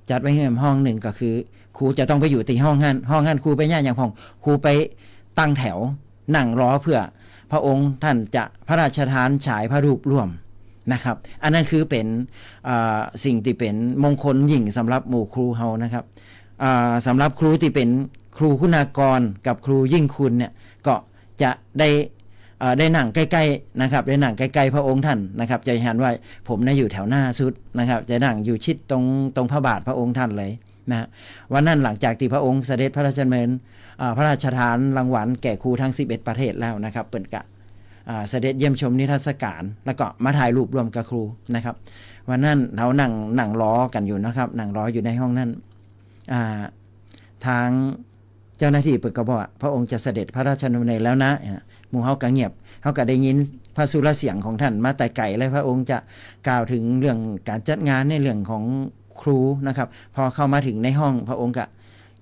จัดไว้หื้อแหมห้องนึ่ง ก็คือครูจะต้องไปอยู่ตี้ห้องหั้น ห้องหั้นครูไปเยียะหยังพ่อง ครูไปตั้งแถว นั่งรอเพื่อพระองค์ท่านจะพระราชทานฉายพระรูปร่วมนะครับ อันนั้นคือเป๋น อ่า สิ่งตี้เป๋นมงคลยิ่งสำหรับหมู่ครูเฮานะครับ อ่า สำหรับครูตี้เป๋นครูคุณากรกับครูยิ่งคุณเนี่ย ก็จะได้ เอ่อ ได้นั่งใก้ๆ นะครับ ได้นั่งใก้ๆ พระองค์ท่านนะครับ จะหันว่าผมนะอยู่แถวหน้าสุดนะครับ จะนั่งอยู่ชิดตรง ตรงพระบาทพระองค์ท่านเลย นะฮะ วันนั้นหลังจากตี้พระองค์เสด็จพระราชดำเนิน อ่า พระราชทานรางวัลแก่ครูทั้งสิบเอ็ดประเทศแล้วนะครับ เปิ้นก็ อ่า เสด็จเยี่ยมชมนิทรรศการ แล้วก็มาถ่ายรูปร่วมกับครูนะครับ วันนั้นเฮานั่ง นั่งรอกั๋นอยู่นะครับ นั่งรออยู่ในห้องนั้น อ่า ตางเจ้าหน้าตี้เปิ้นก็บอกว่า พระองค์จะเสด็จพระราชดำเนินแล้วนะ หมู่เฮาก็เงียบ เฮาก็ได้ยินพระสุรเสียงของท่านมาแต่ไก๋เลย พระองค์จะกล่าวเถิงเรื่องก๋านจัดงานในเรื่องของครูนะครับ พอเข้ามาเถิงในห้อง พระองค์ก็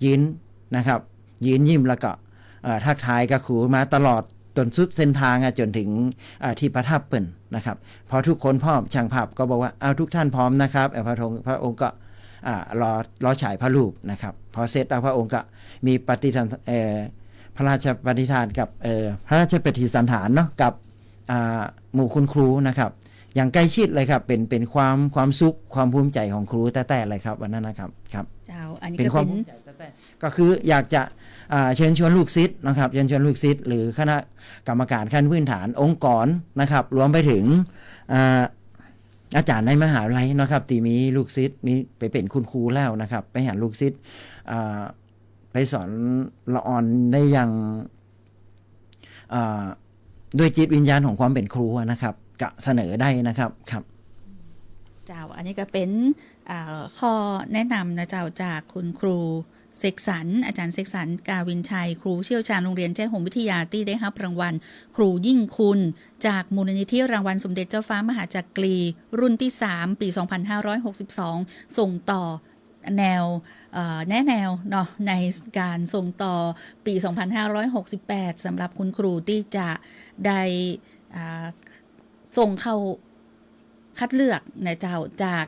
ยืนนะครับ ยืนยิ้มแล้วก็ เอ่อ ทักทายกับครูมาตลอด จ๋นสุดเส้นตางอะ จ๋นเถิง อ่า ตี้ประทับเปิ้นนะครับ พอทุกคนพร้อม ช่างภาพก็บอกว่า "เอา ทุกท่านพร้อมนะครับ" เอ่อ พระองค์ พระองค์ก็ อ่า รอ รอฉายพระรูปนะครับ พอเสร็จแล้วพระองค์ก็มีปฏิสัน เอ่อ พระราชปฏิญาณกับ เอ่อ พระราชปฏิสันถานเนาะ กับ อ่า หมู่คุณครูนะครับ อย่างใกล้ชิดเลยครับ เป๋น เป๋นความ ความสุข ความภูมิใจ๋ของครูแต๊ๆ เลยครับ วันนั้นนะครับ ครับ เจ้า อันนี้ เป๋น ก็ ความ เป๋น ภูมิใจ๋แต๊ๆ ก็คืออยากจะ อ่า เชิญชวนลูกศิษย์นะครับ เชิญชวนลูกศิษย์ หรือคณะกรรมการขั้นพื้นฐาน องค์กรนะครับ รวมไปเถิง อ่า อาจ๋ารย์ในมหาวิทยาลัยนะครับ ตี้มีลูกศิษย์ มีไปเป๋นคุณครูแล้วนะครับ ไปหันลูกศิษย์ อ่า ไปสอนละอ่อนได้อย่าง อ่า ด้วยจิตวิญญาณของความเป๋นครูอะนะครับ ก็เสนอได้นะครับ ครับ เจ้า อันนี้ก็เป๋น อ่า ข้อแนะนำนะเจ้า จากคุณครูเสกสรร อาจ๋ารย์เสกสรร กาวินชัย ครูเชี่ยวชาญโรงเรียนแจ้ห่มวิทยา ตี้ได้ฮับรางวัลครูยิ่งคุณ จากมูลนิธิรางวัลสมเด็จเจ้าฟ้ามหาจักรี รุ่นตี้สาม ปี๋สองพันห้าร้อยหกสิบสอง ส่งต่อ แนว เอ่อ แนะแนวเนาะ ในก๋านส่งต่อปี๋สองพันห้าร้อยหกสิบแปด สำหรับคุณครูตี้จะได้ อ่า ส่งเข้าคัดเลือกนะเจ้า จาก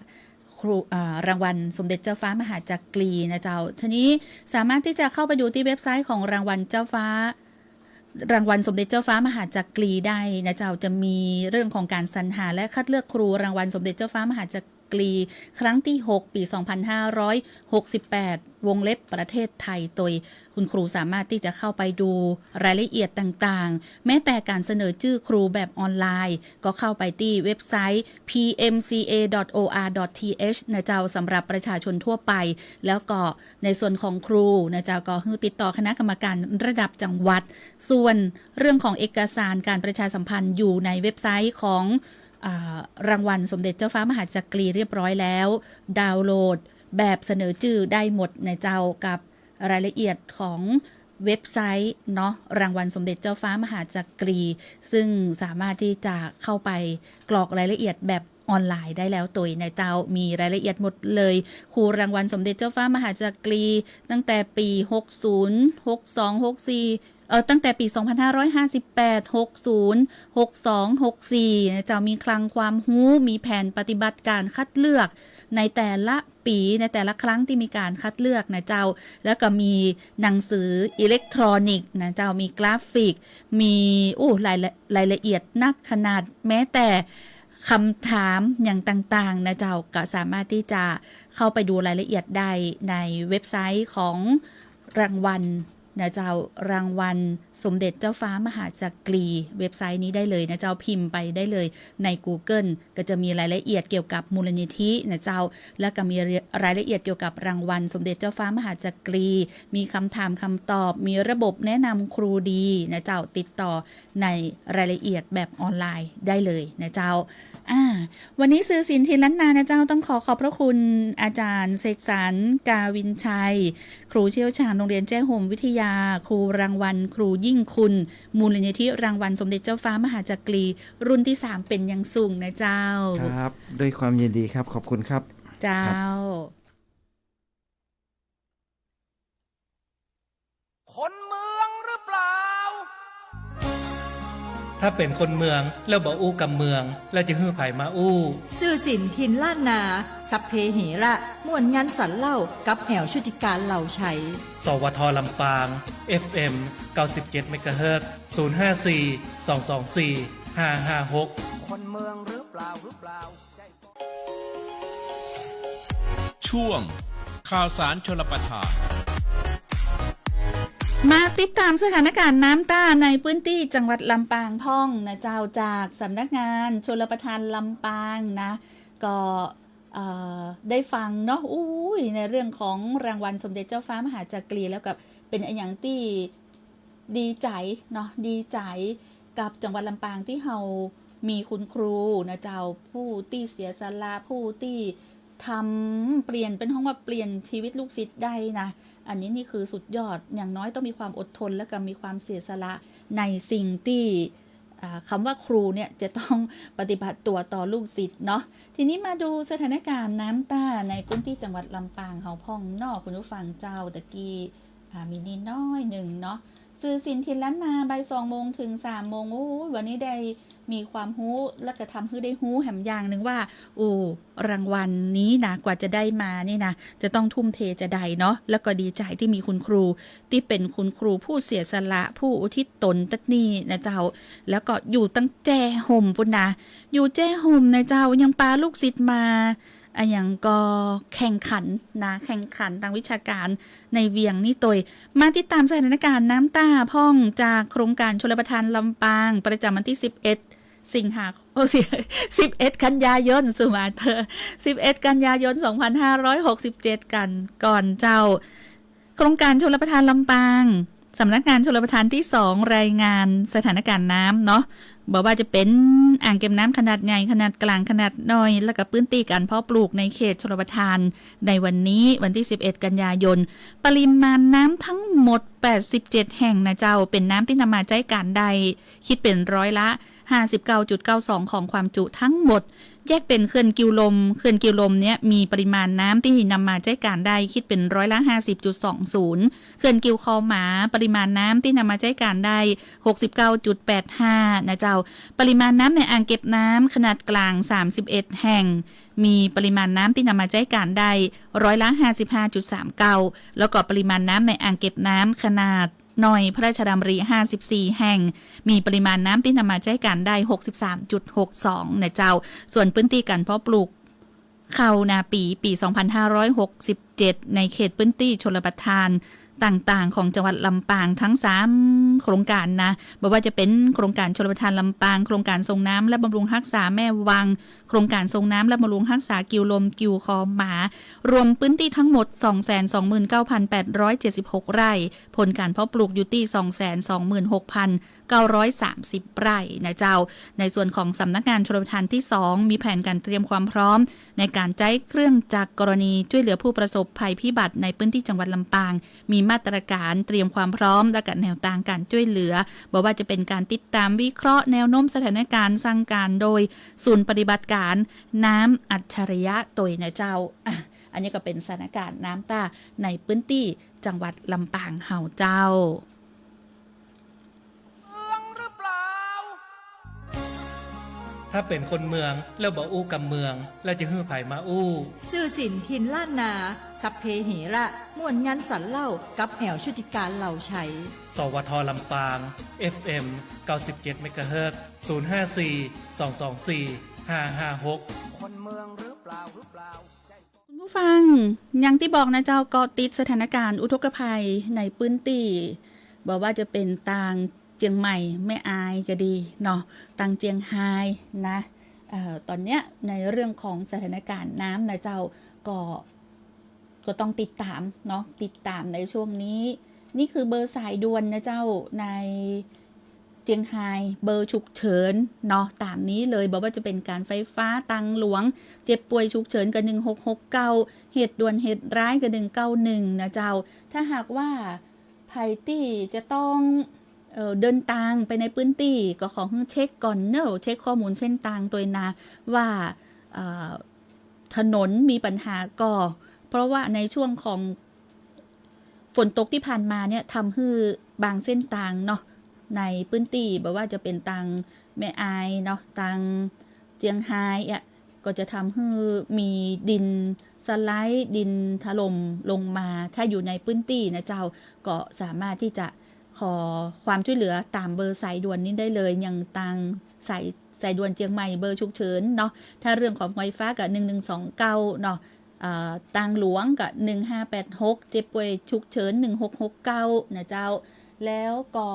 ครู อ่า รางวัลสมเด็จเจ้าฟ้ามหาจักรีนะเจ้า ทีนี้สามารถตี้จะเข้าไปดูตี้เว็บไซต์ของรางวัลเจ้าฟ้า รางวัลสมเด็จเจ้าฟ้ามหาจักรีได้นะเจ้า จะมีเรื่องของก๋านสรรหาและคัดเลือกครูรางวัลสมเด็จเจ้าฟ้ามหาจักรี ครั้งตี้หก ปี๋สองพันห้าร้อยหกสิบแปด วงเล็บประเทศไทย โดยคุณครูสามารถตี้จะเข้าไปดูรายละเอียดต่างๆ แม้แต่ก๋านเสนอจื้อครูแบบออนไลน์ ก็เข้าไปตี้เว็บไซต์ พีเอ็มซีเอ ดอท โออาร์ ดอท ทีเอช นะเจ้า สำหรับประชาชนทั่วไป แล้วก็ในส่วนของครูนะเจ้า ก็หื้อติดต่อคณะกรรมการระดับจังหวัด ส่วนเรื่องของเอกสารการประชาสัมพันธ์อยู่ในเว็บไซต์ของ อ่า รางวัลสมเด็จเจ้าฟ้ามหาจักรีเรียบร้อยแล้ว ดาวน์โหลดแบบเสนอจื้อได้หมดนะเจ้า กับรายละเอียดของเว็บไซต์เนาะ รางวัลสมเด็จเจ้าฟ้ามหาจักรี ซึ่งสามารถตี้จะเข้าไปกรอกรายละเอียดแบบออนไลน์ได้แล้วโตยนะเจ้า มีรายละเอียดหมดเลย ครูรางวัลสมเด็จเจ้าฟ้ามหาจักรี ตั้งแต่ปี๋หกศูนย์ หกสอง หกสี่ เอ่อ ตั้งแต่ปี๋สองพันห้าร้อยห้าสิบแปด หกศูนย์ หกสอง หกสี่ นะเจ้า มีคลังความรู้ มีแผนปฏิบัติการคัดเลือกในแต่ละปี๋ ในแต่ละครั้งตี้มีก๋านคัดเลือกนะเจ้า แล้วก็มีหนังสืออิเล็กทรอนิกส์นะเจ้า มีกราฟิก มี อู้ ราย รายละเอียดนักขนาด แม้แต่คำถามอย่างต่างๆ นะเจ้า ก็สามารถตี้จะเข้าไปดูรายละเอียดได้ในเว็บไซต์ของรางวัล นะเจ้า รางวัลสมเด็จเจ้าฟ้ามหาจักรี เว็บไซต์นี้ได้เลยนะเจ้า พิมพ์ไปได้เลยในกูเกิล ก็จะมีรายละเอียดเกี่ยวกับมูลนิธินะเจ้า แล้วก็มีรายละเอียดเกี่ยวกับรางวัลสมเด็จเจ้าฟ้ามหาจักรี มีคำถามคำตอบ มีระบบแนะนำครูดีนะเจ้า ติดต่อในรายละเอียดแบบออนไลน์ได้เลยนะเจ้า อ่า วันนี้สื่อสินธิล้านนานะเจ้า ต้องขอขอบพระคุณอาจารย์เสกสรร กาวินชัย ครูเชี่ยวชาญโรงเรียนแจ้ห่มวิทยา ครูรางวัลครูยิ่งคุณ มูลนิธิรางวัลสมเด็จเจ้าฟ้ามหาจักรี รุ่นที่สามเป็นอย่างสูงนะเจ้า ครับ ด้วยความยินดีครับ ขอบคุณครับ เจ้า ครับ คนเมืองหรือเปล่า ถ้าเป๋นคนเมืองแล้วบ่อู้กำเมือง แล้วจะหื้อใผมาอู้ สื่อสินธิล้านนา สัพเพเหระ ม่วนงันสันเล่า กับแอ๋วชุติการ เหล่าไชย สวท ลำปาง เอฟเอ็ม เก้าสิบเจ็ด เมกะเฮิรตซ์ ศูนย์ห้าสี่ สองสองสี่ ห้าห้าหก คนเมืองหรือเปล่า หรือเปล่า ช่วงข่าวสารชลประทาน มาติดต๋ามสถานการณ์น้ำต้าในปื้นตี้จังหวัดลำปางพ่องนะเจ้า จากสำนักงานชลประทานลำปางนะ ก็ เอ่อ ได้ฟังเนาะ อุ้ย ในเรื่องของรางวัลสมเด็จเจ้าฟ้ามหาจักรี แล้วก็เป๋นอะหยังตี้ ดีใจ๋เนาะ ดีใจ๋กับจังหวัดลำปางตี้เฮามีคุณครูนะเจ้า ผู้ตี้เสียสละ ผู้ตี้ทำเปลี่ยน เปิ้นฮ้องว่าเปลี่ยนชีวิตลูกศิษย์ได้นะ อันนี้นี่คือสุดยอด อย่างน้อยต้องมีความอดทน แล้วก็มีความเสียสละในสิ่งตี้ อ่า กำว่าครูเนี่ยจะต้องปฏิบัติตั๋วต่อลูกศิษย์เนาะ ทีนี้มาดูสถานการณ์น้ำต้าในปื้นตี้จังหวัดลำปางเฮาพ่องเนาะ คุณผู้ฟังเจ้า ตะกี้ อ่า มีนิดน้อยนึ่งเนาะ สื่อสินธิล้านนา บ่ายสองโมงเถิงสามโมง โอ้ย วันนี้ได้มีความฮู้ แล้วก็ทำหื้อได้ฮู้แหมอย่างนึ่งว่า โอ้ รางวัลนี้นะ กว่าจะได้มานี่นะ จะต้องทุ่มเทจะใดเนาะ แล้วก็ดีใจ๋ตี้มีคุณครู ตี้เป๋นคุณครูผู้เสียสละ ผู้อุทิศต๋นตั๊ดนี่นะเจ้า แล้วก็อยู่ตั้งแจ้ห่มปู้นนะ อยู่แจ้ห่มนะเจ้า ยังปาลูกศิษย์มา อะหยังก็แข่งขันนะ แข่งขันตางวิชาก๋านในเวียงนี่ตวย มาติดต๋ามสถานการณ์น้ำต้าพ่องจากโครงก๋านชลประทานลำปาง ประจ๋ำวันตี้สิบเอ็ด สิงหา โอ้ สิบเอ็ด กันยายน สุมาเตอร์ สิบเอ็ด กันยายน สองพันห้าร้อยหกสิบเจ็ด กั๋นก่อนเจ้า โครงก๋านชลประทานลำปาง สำนักงานชลประทานตี้สอง รายงานสถานการณ์น้ำเนาะ บ่ว่าจะเป๋นอ่างเก็บน้ำขนาดใหญ่ ขนาดก๋าง ขนาดน้อย แล้วก็ปื้นตี้ก๋านเพาะปลูกในเขตชลประทาน ในวันนี้วันตี้สิบเอ็ด กันยายน ปริมาณน้ำทั้งหมด แปดสิบเจ็ด แห่งนะเจ้า เป๋นน้ำตี้นำมาใจ๊ก๋านได้ คิดเป๋นร้อยละ ห้าสิบเก้าจุดเก้าสอง ของความจุทั้งหมด แยกเป๋นเขื่อนกิ่วลม เขื่อนกิ่วลมเนี่ยมีปริมาณน้ำตี้นำมาใจ๊ก๋านได้ คิดเป๋นร้อยละ ห้าสิบจุดสองศูนย์ เขื่อนกิ่วคอหมา ปริมาณน้ำตี้นำมาใจ๊ก๋านได้ หกสิบเก้าจุดแปดห้า นะเจ้า ปริมาณน้ำในอ่างเก็บน้ำขนาดก๋าง สามสิบเอ็ด แห่ง มีปริมาณน้ำตี้นำมาใจ๊ก๋านได้ ร้อยละ ห้าสิบห้าจุดสามเก้า แล้วก็ปริมาณน้ำในอ่างเก็บน้ำขนาด น้อยพระราชดำริ ห้าสิบสี่ แห่ง มีปริมาณน้ำตี้นำมาใจ๊ก๋านได้ หกสิบสามจุดหกสอง นะเจ้า ส่วนปื้นตี้ก๋านเพาะปลูกข้าวนาปี๋ ปี๋ สองพันห้าร้อยหกสิบเจ็ด ในเขตปื้นตี้ชลประทานต่างๆ ของจังหวัดลำปางทั้งสามโครงก๋านนะ บ่ว่าจะเป๋นโครงก๋านชลประทานลำปาง โครงก๋านส่งน้ำและบำรุงฮักษาแม่วัง โครงก๋านส่งน้ำและบำรุงฮักษากิ่วลม กิ่วคอหมา รวมปื้นตี้ทั้งหมด สองแสนสองหมื่นเก้าพันแปดร้อยเจ็ดสิบหก ไร่ ผลก๋านเพาะปลูกอยู่ตี้ สองแสนสองหมื่นหกพันเก้าร้อยสามสิบ ไร่นะเจ้า ในส่วนของสำนักงานชลประทานตี้สอง มีแผนก๋านเตรียมความพร้อมในก๋านใจ๊เครื่องจักรกรณีจ้วยเหลือผู้ประสบภัยพิบัติในปื้นตี้จังหวัดลำปาง มีมาตรก๋านเตรียมความพร้อมและก็แนวตางก๋านจ้วยเหลือ บ่ว่าจะเป๋นก๋านติดต๋ามวิเคราะห์แนวโน้มสถานก๋าน สั่งก๋านโดยศูนย์ปฏิบัติก๋านน้ำอัจฉริยะตวยนะเจ้า อ่ะ อันนี้ก็เป๋นสถานก๋านน้ำต้าในปื้นตี้จังหวัดลำปางเฮาเจ้า เมืองหรือเปล่า ถ้าเป๋นคนเมืองแล้วบ่อู้กำเมือง แล้วจะหื้อใผมาอู้ สื่อสินธินล้านนา สัพเพเหระ ม่วนงันสันเล่า กับแอ๋วชุติการ เหล่าไชย สวท ลำปาง เอฟเอ็ม เก้าสิบเจ็ด เมกะเฮิรตซ์ ศูนย์ห้าสี่ สองสองสี่ ห้าห้าหก คนเมืองหรือเปล่า หรือเปล่า ฟัง อย่างตี้บอกนะเจ้า เกาะติดสถานการณ์อุทกภัยในปื้นตี้ บ่ว่าจะเป๋นตางเจียงใหม่ แม่อายก็ดีเนาะ ตางเจียงฮายนะ เอ่อ ต๋อนเนี้ยในเรื่องของสถานการณ์น้ำนะเจ้า ก็ ก็ต้องติดต๋ามเนาะ ติดต๋ามในช่วงนี้ นี่คือเบอร์สายด่วนนะเจ้า ใน เจียงฮาย เบอร์ฉุกเฉินเนาะ ต๋ามนี้เลย บ่ว่าจะเป๋นก๋านไฟฟ้า ตางหลวง เจ็บป่วยฉุกเฉินก็ หนึ่งหกหกเก้า เหตุด่วนเหตุร้ายก็ หนึ่งเก้าหนึ่ง นะเจ้า ถ้าหากว่าใผตี้จะต้อง เอ่อ เดินตางไปในปื้นตี้ ก็ขอหื้อเช็คก่อนเนาะ เช็คข้อมูลเส้นตางตวยนะ ว่า เอ่อ ถนนมีปัญหาก่อ เพราะว่าในช่วงของฝนตกตี้ผ่านมาเนี่ย ทำหื้อบางเส้นตางเนาะ ในปื้นตี้ บ่ว่าจะเป๋นตางแม่อายเนาะ ตางเจียงฮายอะ ก็จะทำหื้อมีดินสไลด์ ดินถล่มลงมา ถ้าอยู่ในปื้นตี้นะเจ้า ก็สามารถตี้จะขอความช่วยเหลือต๋ามเบอร์สายด่วนนี้ได้เลย อย่างตางสาย สายด่วนเจียงใหม่เบอร์ฉุกเฉินเนาะ ถ้าเรื่องของไฟฟ้าก็ หนึ่งหนึ่งสองเก้า เนาะ เอ่อ ตางหลวงก็ หนึ่งห้าแปดหก เจ็บป่วยฉุกเฉิน หนึ่งหกหกเก้า นะเจ้า แล้วก็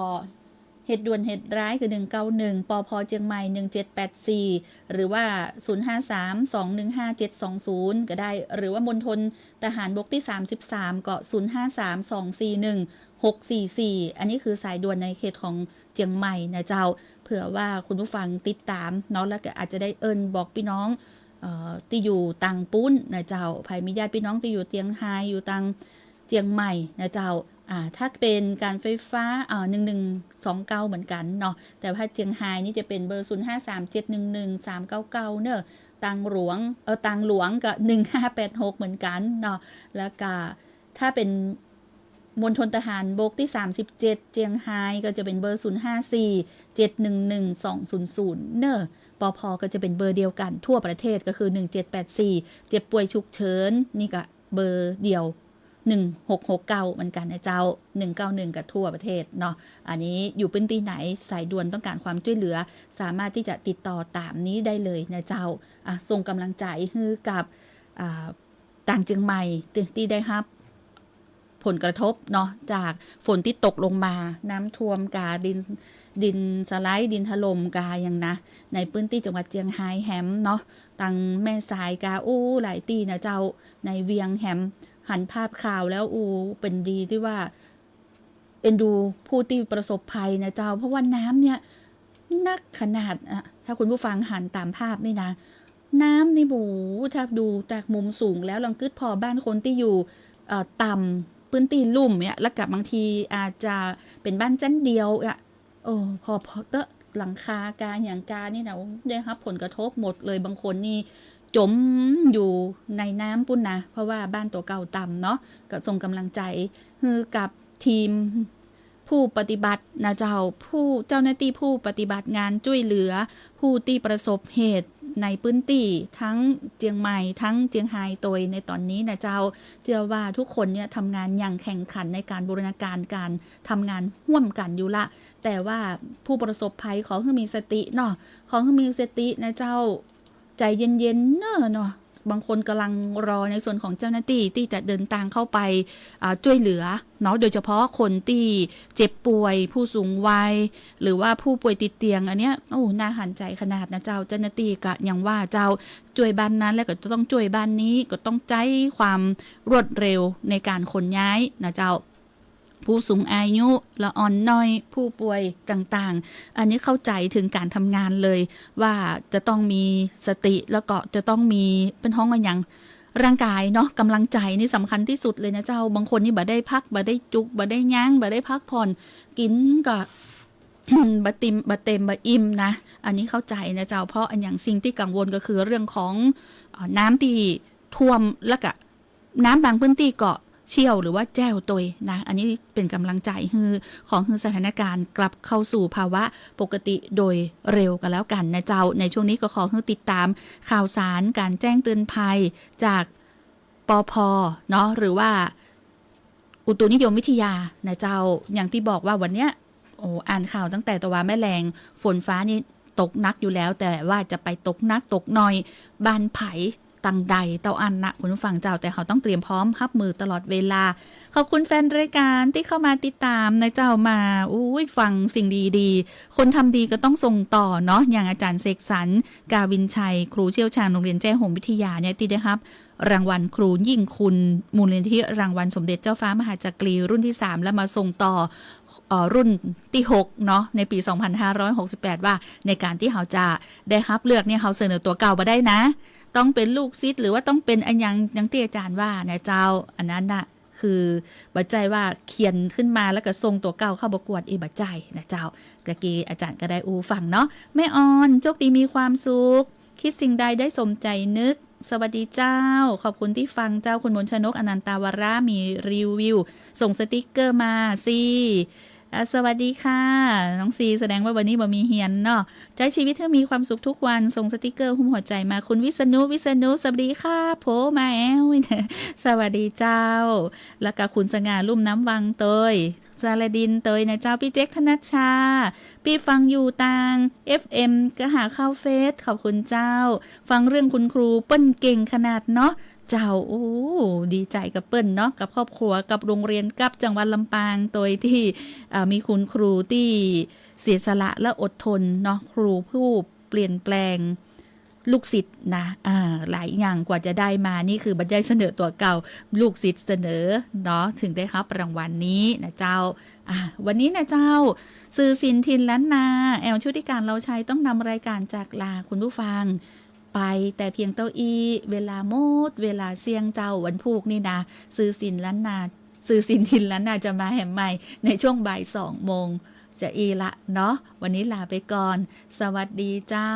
เหตุด่วนเหตุร้ายคือ หนึ่งเก้าหนึ่ง ปภ เจียงใหม่ หนึ่งเจ็ดแปดสี่ หรือว่า ศูนย์ห้าสาม สองหนึ่งห้า เจ็ดสองศูนย์ ก็ได้ หรือว่ามณฑลทหารบกตี้ สามสิบสาม ก็ ศูนย์ห้าสาม สองสี่หนึ่ง หกสี่สี่ อันนี้คือสายด่วนในเขตของเจียงใหม่นะเจ้า เผื่อว่าคุณผู้ฟังติดต๋ามเนาะ แล้วก็อาจจะได้เอิ้นบอกปี้น้อง เอ่อ ตี้อยู่ตางปู๊นนะเจ้า ใผมีญาติปี้น้องตี้อยู่เจียงฮาย อยู่ตางเจียงใหม่นะเจ้า อ่า ถ้าเป๋นก๋านไฟฟ้า เอ่อ หนึ่งหนึ่งสองเก้า เหมือนกั๋นเนาะ แต่ถ้าเจียงฮายนี่จะเป๋นเบอร์ ศูนย์ห้าสาม เจ็ดหนึ่งหนึ่ง สามเก้าเก้า เนาะ ตางหลวง เอ่อ ตางหลวงก็ หนึ่งห้าแปดหก เหมือนกั๋นเนาะ แล้วก็ถ้าเป๋น มณฑลทหารบกตี้ สามสิบเจ็ด เจียงฮาย ก็จะเป๋นเบอร์ ศูนย์ห้าสี่ เจ็ดหนึ่งหนึ่ง สองศูนย์ศูนย์ เนาะ ปภ ก็จะเป๋นเบอร์เดียวกั๋นทั่วประเทศ ก็คือ หนึ่งเจ็ดแปดสี่ เจ็บป่วยฉุกเฉิน นี่ก็เบอร์เดียว หนึ่งหกหกเก้า เหมือนกั๋นนะเจ้า หนึ่งเก้าหนึ่ง ก็ทั่วประเทศเนาะ อันนี้อยู่ปื้นตี้ไหน สายด่วนต้องการความช่วยเหลือ สามารถตี้จะติดต่อต๋ามนี้ได้เลยนะเจ้า อ่ะ ส่งก๋ำลังใจ๋หื้อกับ อ่า ตางเจียงใหม่ตี้ ตี้ได้ฮับ ผลกระทบเนาะ จากฝนตี้ตกลงมา น้ำท่วมกา ดิน ดินสไลด์ ดินถล่มกา อย่างนะ ในปื้นตี้จังหวัดเจียงฮายแหมเนาะ ตางแม่สายกา อู้ หลายตี้นะเจ้า ในเวียงแหม หันภาพข่าวแล้ว อู้ เป๋นดีตี้ว่า เอ็นดูผู้ตี้ประสบภัยนะเจ้า เพราะว่าน้ำเนี่ย นักขนาดอะ ถ้าคุณผู้ฟังหันต๋ามภาพนี่นะ น้ำนี่ โอ้โห ถ้าดูจากมุมสูงแล้ว ลังกึ๊ดผ่อบ้านคนตี้อยู่ เอ่อ ต่ำ ปื้นตี้ลุ่มเนี่ย แล้วก็บางทีอาจจะเป๋นบ้านจั้นเดียวอะ เออ ผ่อ ผ่อเต๊อะ หลังคากา อย่างกานี่นะ ได้ฮับผลกระทบหมดเลย บางคนนี่จ๋มอยู่ในน้ำปู๊นนะ เพราะว่าบ้านตั๋วเก่าต่ำเนาะ ก็ส่งก๋ำลังใจ๋หื้อกับทีม ผู้ปฏิบัตินะเจ้า ผู้ เจ้าหน้าตี้ผู้ปฏิบัติงานจ้วยเหลือผู้ตี้ประสบเหตุในปื้นตี้ ตึงเจียงใหม่ ตึงเจียงฮายตวย ในต๋อนนี้นะเจ้า เจื้อว่าทุกคนเนี่ยทำงานอย่างแข่งขันในก๋านบูรณาการก๋านทำงานฮ่วมกั๋นอยู่ละ แต่ว่าผู้ประสบภัยขอหื้อมีสติเนาะ ขอหื้อมีสตินะเจ้า ใจ๋เย็นๆ เน่อเนาะ บางคนก่ำลังรอในส่วนของเจ้าหน้าตี้ตี้จะเดินตางเข้าไป อ่า จ้วยเหลือเนาะ โดยเฉพาะคนตี้เจ็บป่วย ผู้สูงวัย หรือว่าผู้ป่วยติดเตียง อันเนี้ย โอ้ น่าหันใจ๋ขนาดนะเจ้า เจ้าหน้าตี้ก็ยังว่าเจ้า จ้วยบ้านนั้นแล้วก็จะต้องจ้วยบ้านนี้ ก็ต้องใจ๊ความรวดเร็วในก๋านขนย้ายนะเจ้า ผู้สูงอายุ ละอ่อนน้อย ผู้ป่วยต่างๆ อันนี้เข้าใจ๋เถิงก๋านทำงานเลย ว่าจะต้องมีสติ แล้วก็จะต้องมี เปิ้นฮ้องว่าหยัง ร่างก๋ายเนาะ ก๋ำลังใจ๋นี่สำคัญตี้สุดเลยนะเจ้า บางคนนี่บ่ได้พัก บ่ได้จุก บ่ได้ยั้ง บ่ได้พักผ่อน กิ๋นก็ บ่เต็ม บ่เต็ม บ่อิ่มนะ อันนี้เข้าใจ๋นะเจ้า เพราะอะหยังสิ่งตี้กังวลก็คือเรื่องของ เอ่อ น้ำตี้ท่วม แล้วก็ น้ำบางปื้นตี้ก็เชี่ยวหรือว่าแจ้วตวยนะ อันนี้เป๋นก๋ำลังใจ๋หื้อ ขอหื้อสถานการณ์กลับเข้าสู่ภาวะปกติโดยเร็วก็แล้วกั๋นนะเจ้า ในช่วงนี้ก็ขอหื้อติดต๋ามข่าวสารก๋านแจ้งเตือนภัยจาก ปภ เนาะ หรือว่าอุตุนิยมวิทยานะเจ้า อย่างตี้บอกว่าวันเนี้ย โอ้ อ่านข่าวตั้งแต่ตะวาแม่แลง ฝนฟ้านี่ตกหนักอยู่แล้ว แต่ว่าจะไปตกหนักตกหน่อย บ้านใผ ตังใดเต้าอั้นนะคุณผู้ฟังเจ้า แต่เฮาต้องเตรียมพร้อมฮับมือตลอดเวลา ขอบคุณแฟนรายการตี้เข้ามาติดต๋ามนะเจ้า มา อุ๊ย ฟังสิ่งดีๆ คนทำดีก็ต้องส่งต่อเนาะ อย่างอาจ๋ารย์เสกสรร กาวินชัย ครูเชี่ยวชาญโรงเรียนแจ้ห่มวิทยาเนี่ย ตี้ได้ฮับรางวัลครูยิ่งคุณ มูลนิธิรางวัลสมเด็จเจ้าฟ้ามหาจักรีรุ่นตี้สาม แล้วมาส่งต่อ เอ่อ รุ่นตี้หกเนาะ ในปี๋สองพันห้าร้อยหกสิบแปด ว่าในก๋านตี้เฮาจะได้ฮับเลือกเนี่ย เฮาเสนอตั๋วเก่าบ่ได้นะ ต้องเป๋นลูกศิษย์ หรือว่าต้องเป๋นอะหยัง อย่างตี้อาจ๋ารย์ว่านะเจ้า อันนั้นน่ะ คือบ่ใจ้ว่าเขียนขึ้นมาแล้วก็ส่งตั๋วเก่าเข้าประกวด เอ๊ะ บ่ใจ้นะเจ้า กะกี้อาจ๋ารย์ก็ได้อู้ฟังเนาะ แม่ออน โชคดีมีความสุข คิดสิ่งใดได้สมใจ๋นึก สวัสดีเจ้า ขอบคุณตี้ฟังเจ้า คุณมนชนก อนันตาวรา มีรีวิว ส่งสติ๊กเกอร์มา ซี อ่ะ สวัสดีค่ะ น้องซี แสดงว่าวันนี้บ่มีเฮียนเนาะ ใจ๊ชีวิตหื้อมีความสุขทุกวัน ส่งสติ๊กเกอร์หุ้มหัวใจ๋มา คุณวิษณุ วิษณุ สวัสดีค่ะ โผมาแอ้ว สวัสดีเจ้า แล้วก็คุณสง่า ลุ่มน้ำวังเตย สารดินเตยนะเจ้า ปี้เจ๊ก ธนัชชา ปี้ฟังอยู่ตาง เอฟเอ็ม ก็หาเข้าเฟซ ขอบคุณเจ้า ฟังเรื่องคุณครู เปิ้นเก่งขนาดเนาะ เจ้า โอ้ ดีใจ๋กับเปิ้นเนาะ กับครอบครัว กับโรงเรียน กับจังหวัดลำปาง โดยตี้ อ่า มีคุณครูตี้เสียสละและอดทนเนาะ ครูผู้เปลี่ยนแปลงลูกศิษย์นะ อ่า หลายอย่างกว่าจะได้มา นี่คือบ่ใจ้เสนอตั๋วเก่า ลูกศิษย์เสนอเนาะ ถึงได้ฮับรางวัลนี้นะเจ้า อ่า วันนี้นะเจ้า สื่อสินถิ่นล้านนา แอล ชุติการ เลาชัย ต้องนำรายการจากลาคุณผู้ฟัง ไปแต่เพียงเต้าอี้ เวลาหมด เวลาเสี้ยงเจ้า วันพูกนี่นะ สื่อสินล้านนา สื่อสินถิ่นล้านนาจะมาแหมใหม่ในช่วงบ่ายสองโมง จะอี้ละเนาะ วันนี้ลาไปก่อน สวัสดีเจ้า